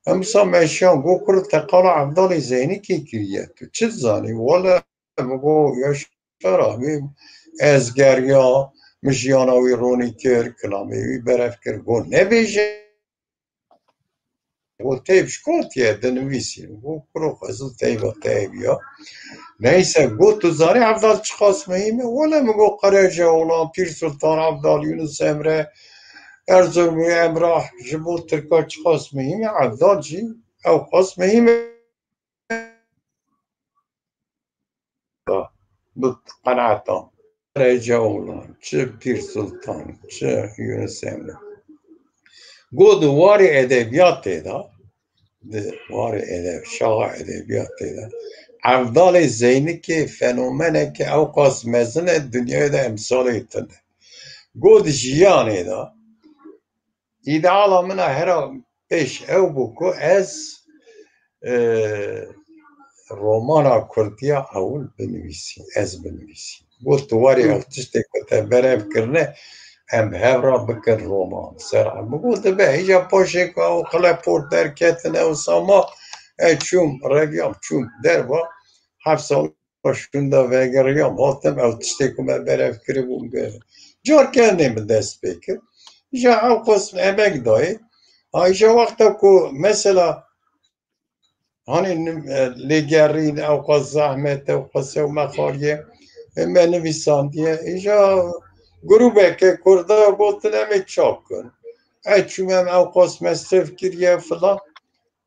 Em wisa meşiyan, got, kuro te qala Evdalê Zeynikê kiriye, tu çi dizanî? Wele, min got, Yaşar abi, ez geriya, min jiyana wî ronî kir, kilamê wî berev kir, got, nebêje. Got, teyb ji ku hatiye, dinivîsî. Got, kuro xezil teyba te heye ya. Neyse, got, tu zanî Evdal çiqas muhîm e? Wele, min got, Qerecaoğlan, Pîr Sultan Evdal, Yunus Emre, Erzurumî Emrah ji bo Tirka çiqas muhîm e, Evdal jî ew qas muhîm e. Bi qenaeta Qerecaoğlan, çi Pîr Sultan, çi Yunus Emre. Got di warê edebiyatê de, di warê edeb-, şaxa edebiyatê de, Evdalê Zeynikê fenomeneke ewqas mezin e, dinyayê de emsalê tune. Got di jiyanê de, îdeala min a hera pêş ew bû ku ez, e, romana Kurdiya ewil binivîsî, ez binivîsî. Got, tu warê ew tiştê ku te berev kirine, em bi hev re bikin roman. Ser em bigot, dibe, hêja paşê ku ew xilepor derketin, ew sama, e, çûm, reviyam, çûm derva, heft sal şûnda vegeriyam, hatim, ew tiştê ku me berev kiribû, gerê. Carkê hindê min dest pê kir. Îja ew qas emek dayê. Ha, îja wexta ku mesela, hanî nim-, e, lêgerîn, ew qas zehmet, ew qas ew mexaliye, e, me nivîsandiye. Îja grûbeke Kurda gotin, em ê çap kin. E, çûm em ew qas mesref kiriye filan.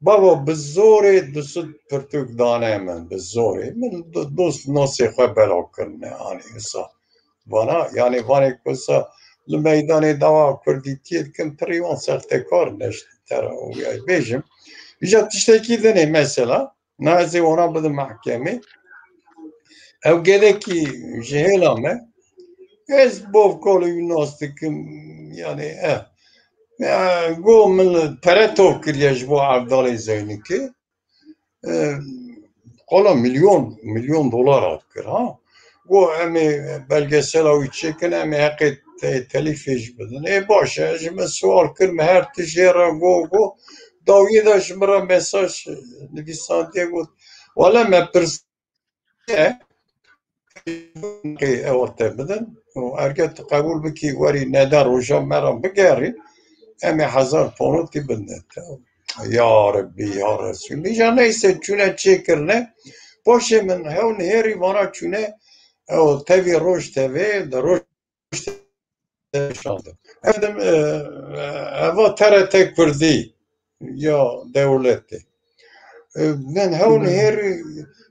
Bavo, bi zorê du sed pirtûk dane min, bi zorê. Min do-, dost nosê xwe bela kirine, anî wisa. Vana, yanî vanê ku wisa li meydanê dawa kurdîtiyê dikin, pirî wan sextekar neşt-, tera û ya bêjim. Îja tiştekî dinê mesela, na ez ê wana bidim mehkemê. Ew gelekî ji hêla me. Ez bavkala wî nas dikim, yanî, eh. Ya, go min pere tov kiriye ji bo Evdalê Zeynikê. Eh, qala milyon, milyon dolar hat kir, ha. Go em ê belgesela wî çêkin, em ê heqê te-, telîfê jî bidin. Ê baş e, ji min sual kir, min her tişt jê re go, go. Dawiyê de ji min re mesaj nivîsandiye, got, wele me pirs e, ew te bidin. Û erge tu qebûl bikî, werî nede roja me re bigerî, em ê hezar ponotî bidin te. Ya Rebbî, ya Resûl. Îja neyse çûne çêkirine. Paşê min hew nihêrî vana çûne, ew tevî Roj T V, di Roj şandin. Efendim, e, e, eva T R T Kurdî ya dewletê. E, min hewn her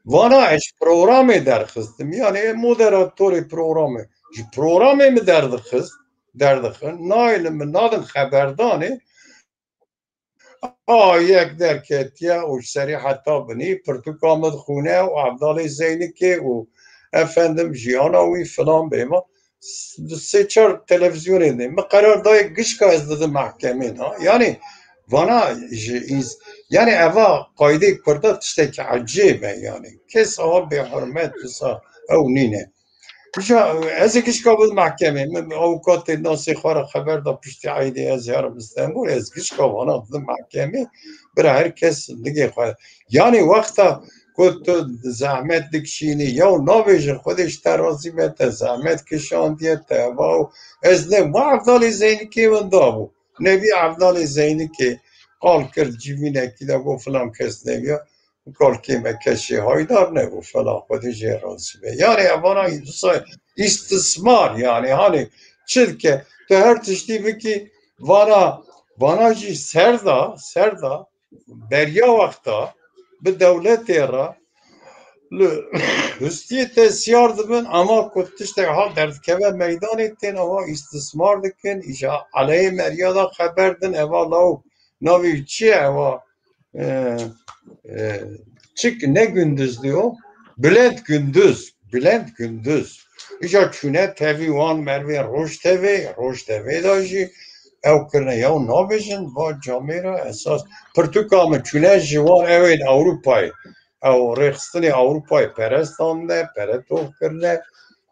vana ez programê derxistim. Yani moderatorê programê. Ji programê mi derdixist, derdixin. Nailin min nadin xeberdanê. A yek derketiye û ji serî heta binî pirtûka min dixwîne û Evdalê Zeynikê û efendim jiyana wî filan bêma. S-, sê çar televîzyonê de min qerar daye gişka ez didim mehkemê de. Yani vana ji ins-, yani eva qaydê Kurda tiştekî ecêb e yani. Kes a bêhurmet wisa ew nîne. Îja ez ê gişka bidim mehkemê. Min avukatê nasê xwe re xeber da piştî eydê ez herim Stenbol. Ez gişka vana bidim mehkemê. Bira her kes digê xwe. Yani wexta ku tu zehmet dikişînî, yew nabêjin Xwedê ji te razî be, te zehmet kişandiye, te eva û ez ne, ma Evdalê Zeynikê winda bû. Nebî Evdalê Zeynikê qal kir civînekî de got filan kes neviya. Kalkê me kesê haydar nebû, falan, Xwedê jê razî be. Yani evana wisa îstismar, yani hani çi dike, tu her tiştî bikî, vana, vana jî serda, serda, beriya wexta bi dewletê re li hustiyê te siyar dibin, ama ku tiştek ha derdikeve meydanê tên, ava îstismar dikin, îja aleyê meriya da xeber din, eva law navê çi ye, eva e, e, çik ne Gündüz diyor. Bülent Gündüz. Bülent Gündüz. Îca çûne tevî wan mervên Roj T V, Roj T V da jî ew kirine ya nabêjin, va camêra esas pirtûka min çûne ji wan ewên Ewropayê. Ew rêxistinê Ewropayê perestanine, pere tov kirine.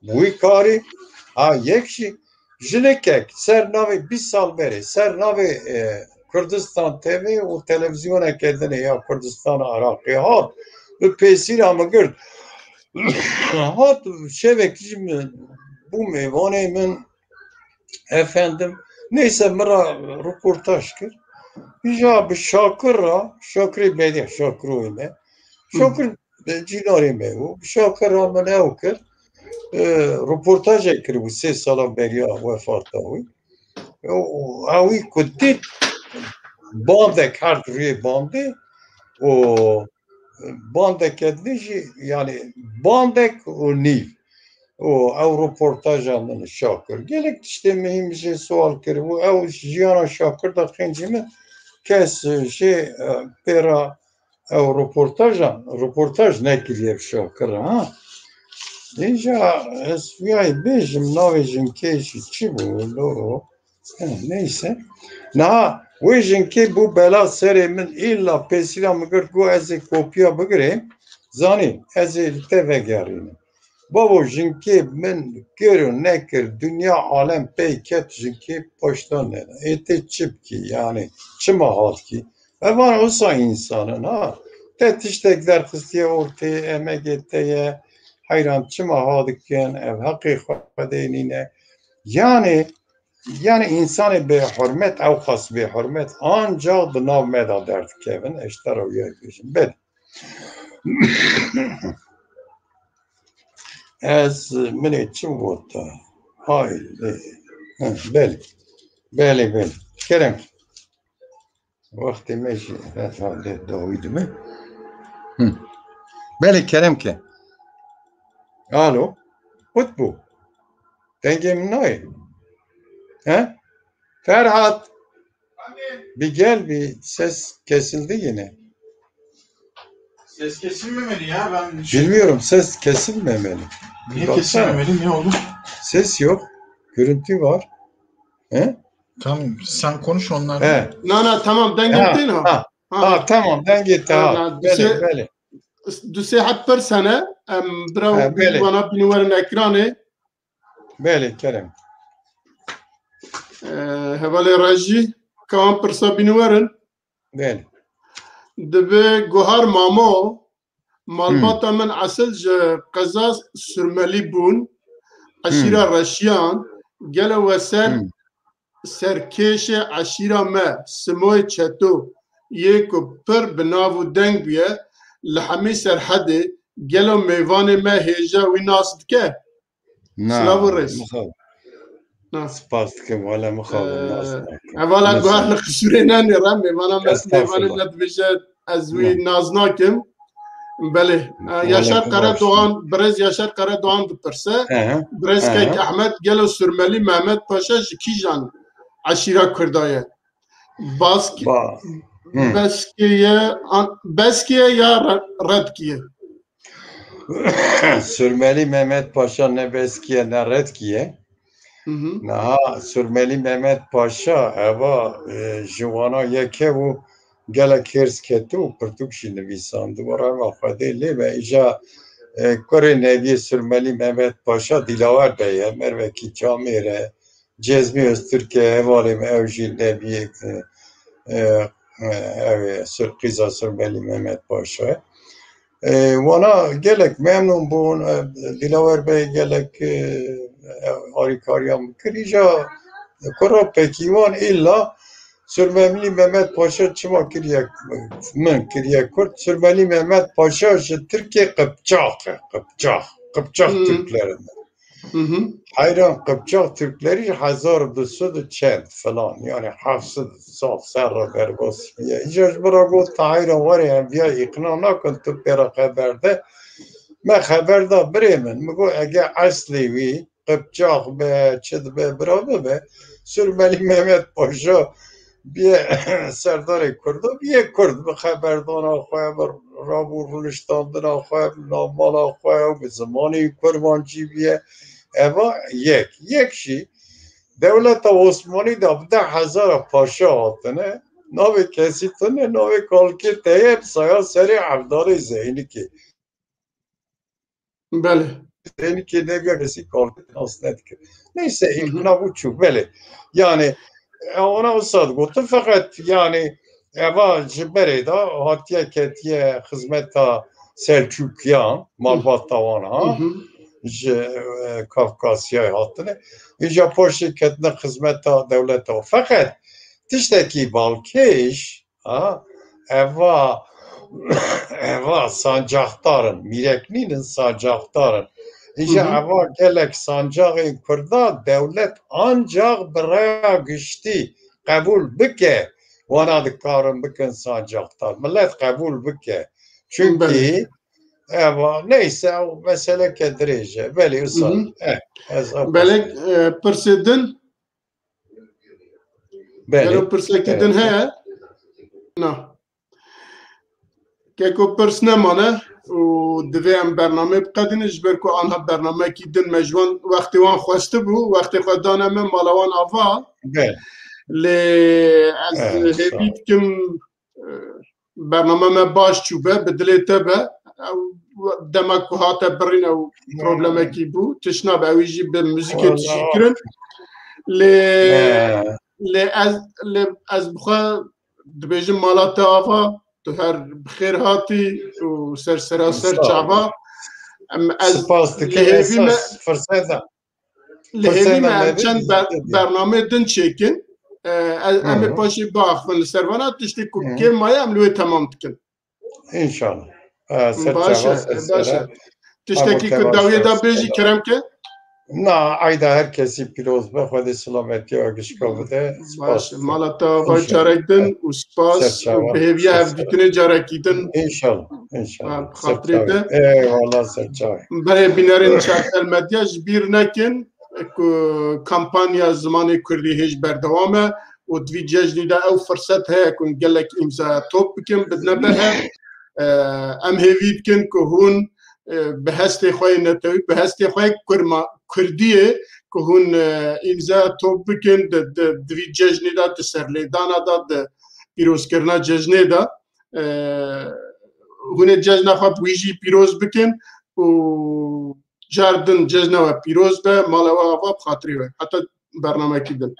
Wî karî, ha, yek jî jinikek ser navê bîst sal berê, ser navê, e, Kurdistan T V û televîzyoneke din ê ya Kurdistan Iraqê hat, bi pêsîra min girt. Hat, şevekî jî min bû mêvanê min, efendim, neyse min re röportaj kir. Îja bi Şakir re, Şakirê Bediye, Şakir oyne. Şakir e, cînarê me bû. Şakir re min ew kir. E, röportajek kiribû sê sala beriya wefata wî. Û ewî ku dît bandek her rûyê bandê û bandeke din jî, yani bandek û nîv. û ew roportaja min Şakir. Gelek tiştê mihîm jê sual kiribû. Ew jiyana Şakir de xêncî min kes jê, e, pêra ew roportajan, roportaj nekiriye bi Şakir, ha. Înca ez viyayê bêjim, navê jinkê jî çi bû, lo? Eh, neyse. Niha wê jinkê bû bela serê min, îlla pêsîla min girt, got ez ê kopiya bigirêm, zanî, ez ê li te vegerînim. Babo, jinkê min kir û nekir, dinya alem pey ket, jinkê paşta neda. Ê tê çi bikî, yanî çima hat kî? Evan wisa însan in, ha. Te tiştek derxistiye ortê, emegê te ye, heyran çima ha dikin, ev heqê Xwedê nîne. Yanî, yanî însanê bêhurmet, ew xas bêhurmet, ancax di nav me de derdikevin, ez ji te re wiya bêjim. Belê. Ez, min ê çi got te? Hay, e, heh, belê. Belê, belê. Kerem. Wextê me jî herhalde dawî dibe. Hı. Belê, kerem ke. Alo. Qut bû. Dengê min nayê. He? Ferhat. Bir gel, bir ses kesildi yine. Ses kesilmemeli ya. Ben şey Bilmiyorum, ses kesilmemeli. Bir Niye baksana. Kesilmemeli? Ne oldu? Ses yok. Görüntü var. He? Tamam, sen konuş, onlar. He. Na, na, tamam, dengê Ha, te ne? Ha. Ha. Ha, tamam, dengê te Ha, ha. na, Belê, duse- belê. Du sê heb pirs hene, em bira Ha, belê. Wana bînin werin ekranê. Belê, kerem. Ee, hevalê rejî, ka wan pirsa bînin werin. Belê. Dibe Guhar Mamo, malbata Hmm. min esil ji qeza Surmelî bûn, eşîra Hmm. Reşiyan, gelo we ser Hmm. serkêşê eşîra me, Simoyê Çeto, yê ku pir bi nav û deng bûye, li hemî serhedê gelo mêvanê me hêja wî nas dike? Na, Silav û rêz. mixabin. Na. Spas dikim, wele mixabin, Ee, nas nakim. Hevala Nas guhar nakim. Li qisûrê nenêre, mêvana me, Estağfurullah. Mêvanê me dibêje, ez wî Na. Nas nakim. Belê. Ee, Wele Yaşar Qeredoğan, birêz Yaşar Qeredoğan dipirse. Ehe. Birêz Ehe. Kek Ehmed, gelo Surmelî Mehmet Paşa ji kîjan eşîra Kurda ye? Bask-, Ba-, hı. Beskiye, an-, Beskiye ya Re-, Redkiye? Surmelî Mehmet Paşa ne Beskiye ne Redkiye. Hı hı. Niha Surmelî Mehmet Paşa eva, e, ji wana yeke bû, gelek hêrs ketibû, pirtûk jî nivîsandibû, rehma Xwedê lê be. Îja, e, kurê Nebiyê Surmelî Mehmet Paşa Dîlawer Bey e, mervekî camêr e, Cezmî Öztürk e, hevalê me, ew jî Nebiyê, e, e, e, ew ê Sur-, qîza Surmelî Mehmet Paşa ye. E, wana gelek memnûn bûn, e, Dilawer Bey gelek, e, e, harîkariya min kir. Îja kura pekî wan îlla Surmelî Mehmet Paşa çima kiriye, min kiriye Kurd? Surmelî Mehmet Paşa ji Tirkê Qipçax e, Qipçax, Qipçax Hmm. Tirklerin. Hı hı. Heyran Qipçax Tirklerî hezar du sed û çend filan, yani heft sed sal ser re derbas bûye. Îca ji min re got, "Tahîra were em viya îqna nakin, tu pê re xeber de." Me xeber da birê min. Min got, "Ege eslê wî Qipçax be, çi dibe, bira bibe, Surmelî Mehmet Paşa bîye serdarê Kurda, bîye Kurd, bi xeberdana xwe, bi rabû rûniştandina xwe, bi navmala xwe û bi zimanê kurmancî bîye." Eva yek. Yek jî dewleta Osmanî de bi deh hezara paşa hatine, navê kesî tune, navê kalkê te ye, bi saya serê Evdarê Zeynikê. Belê. Zeynikê Nebîya kesî kalkê nas nedikir. Neyse, Hı hı. îqna bû çû, belê. Yani, e, ona wisa digotin, feqet, yani, eva ji berê de hatiye ketiye xizmeta Selçukiyan, malbata wan ha, Hı hı. ji, e, Kafkasyayê hatine. Îca paşê ketine xizmeta dewleta. Feqet tiştekî balkêş, ha, eva, eva sancaxdar in, mîrek nînin, sancaxdar in. Îja Hı hı. eva gelek sancaxên Kurda dewlet ancax bi raya giştî qebûl bike, wana dikarin bikin sancaxdar. Millet qebûl bike. Çünkü Belê. Eva, neyse, o meseleke dirêj e. Belê, wisa. Hı hı. Eh, ez ew Belê, e, pirsê din? Belê. Gelo pirsekî din heye? Na. Keko pirs nemane û divê em bernameyê biqedînin, ji ber ku anha bernameyekî din me ji wan wextê wan xwestibû, wextê xwe dane me, mala wan ava. Belê. Lê ez hêvî dikim, e, bername me baş çûbe, bi dilê te be. Ew dema ku hate birîn ew problemekî bû. Tişt nabe, ew jî bi muzîkê tijî kirin. Lê, lê ez, lê ez bi xwe dibêjim mala te ava, tu her bi xêr hatî û ser sera ser çava. Em, ez spas dikim, hêvî me, esas firseta. Li hêvî me em çend bernameyê din çêkin. Em ê paşê biaxivin li ser vana, tiştê ku kêm maye em li wê temam dikin. İnşallah. Baş e, baş e. Tiştekî ku dawiyê de bêjî kerem ke. Na, ayda her kesî pîroz be, Xwedê silametiya gişka bide. Baş e. Mala te ava carek din û spas û bi hêviya hevdîtinê carekî din. İnşallah. İnşallah. Xatirê te. Eyvallah, ser çavê. Berê bînerên Çartel Medya ji bîr nekin ku kampanya zimanê kurdî hêj berdewam e û di vî cejnî de ew firset heye ku gelek îmzaya top bikin, bidine berhev. Em hêvî dikin ku hûn, e, bi hestê xwe yê netewî, bi hestê xwe yê kurma, kurdiyê ku hûn, e, îmzaya top bikin, di, di, di vî cejnî de, di serlêdana de, di pîrozkirina cejnê de, e, hûn ê cejna xwe bi wî jî pîroz bikin û car din cejna we pîroz be, mala we ava bi xatirê we. Heta bernamekî din.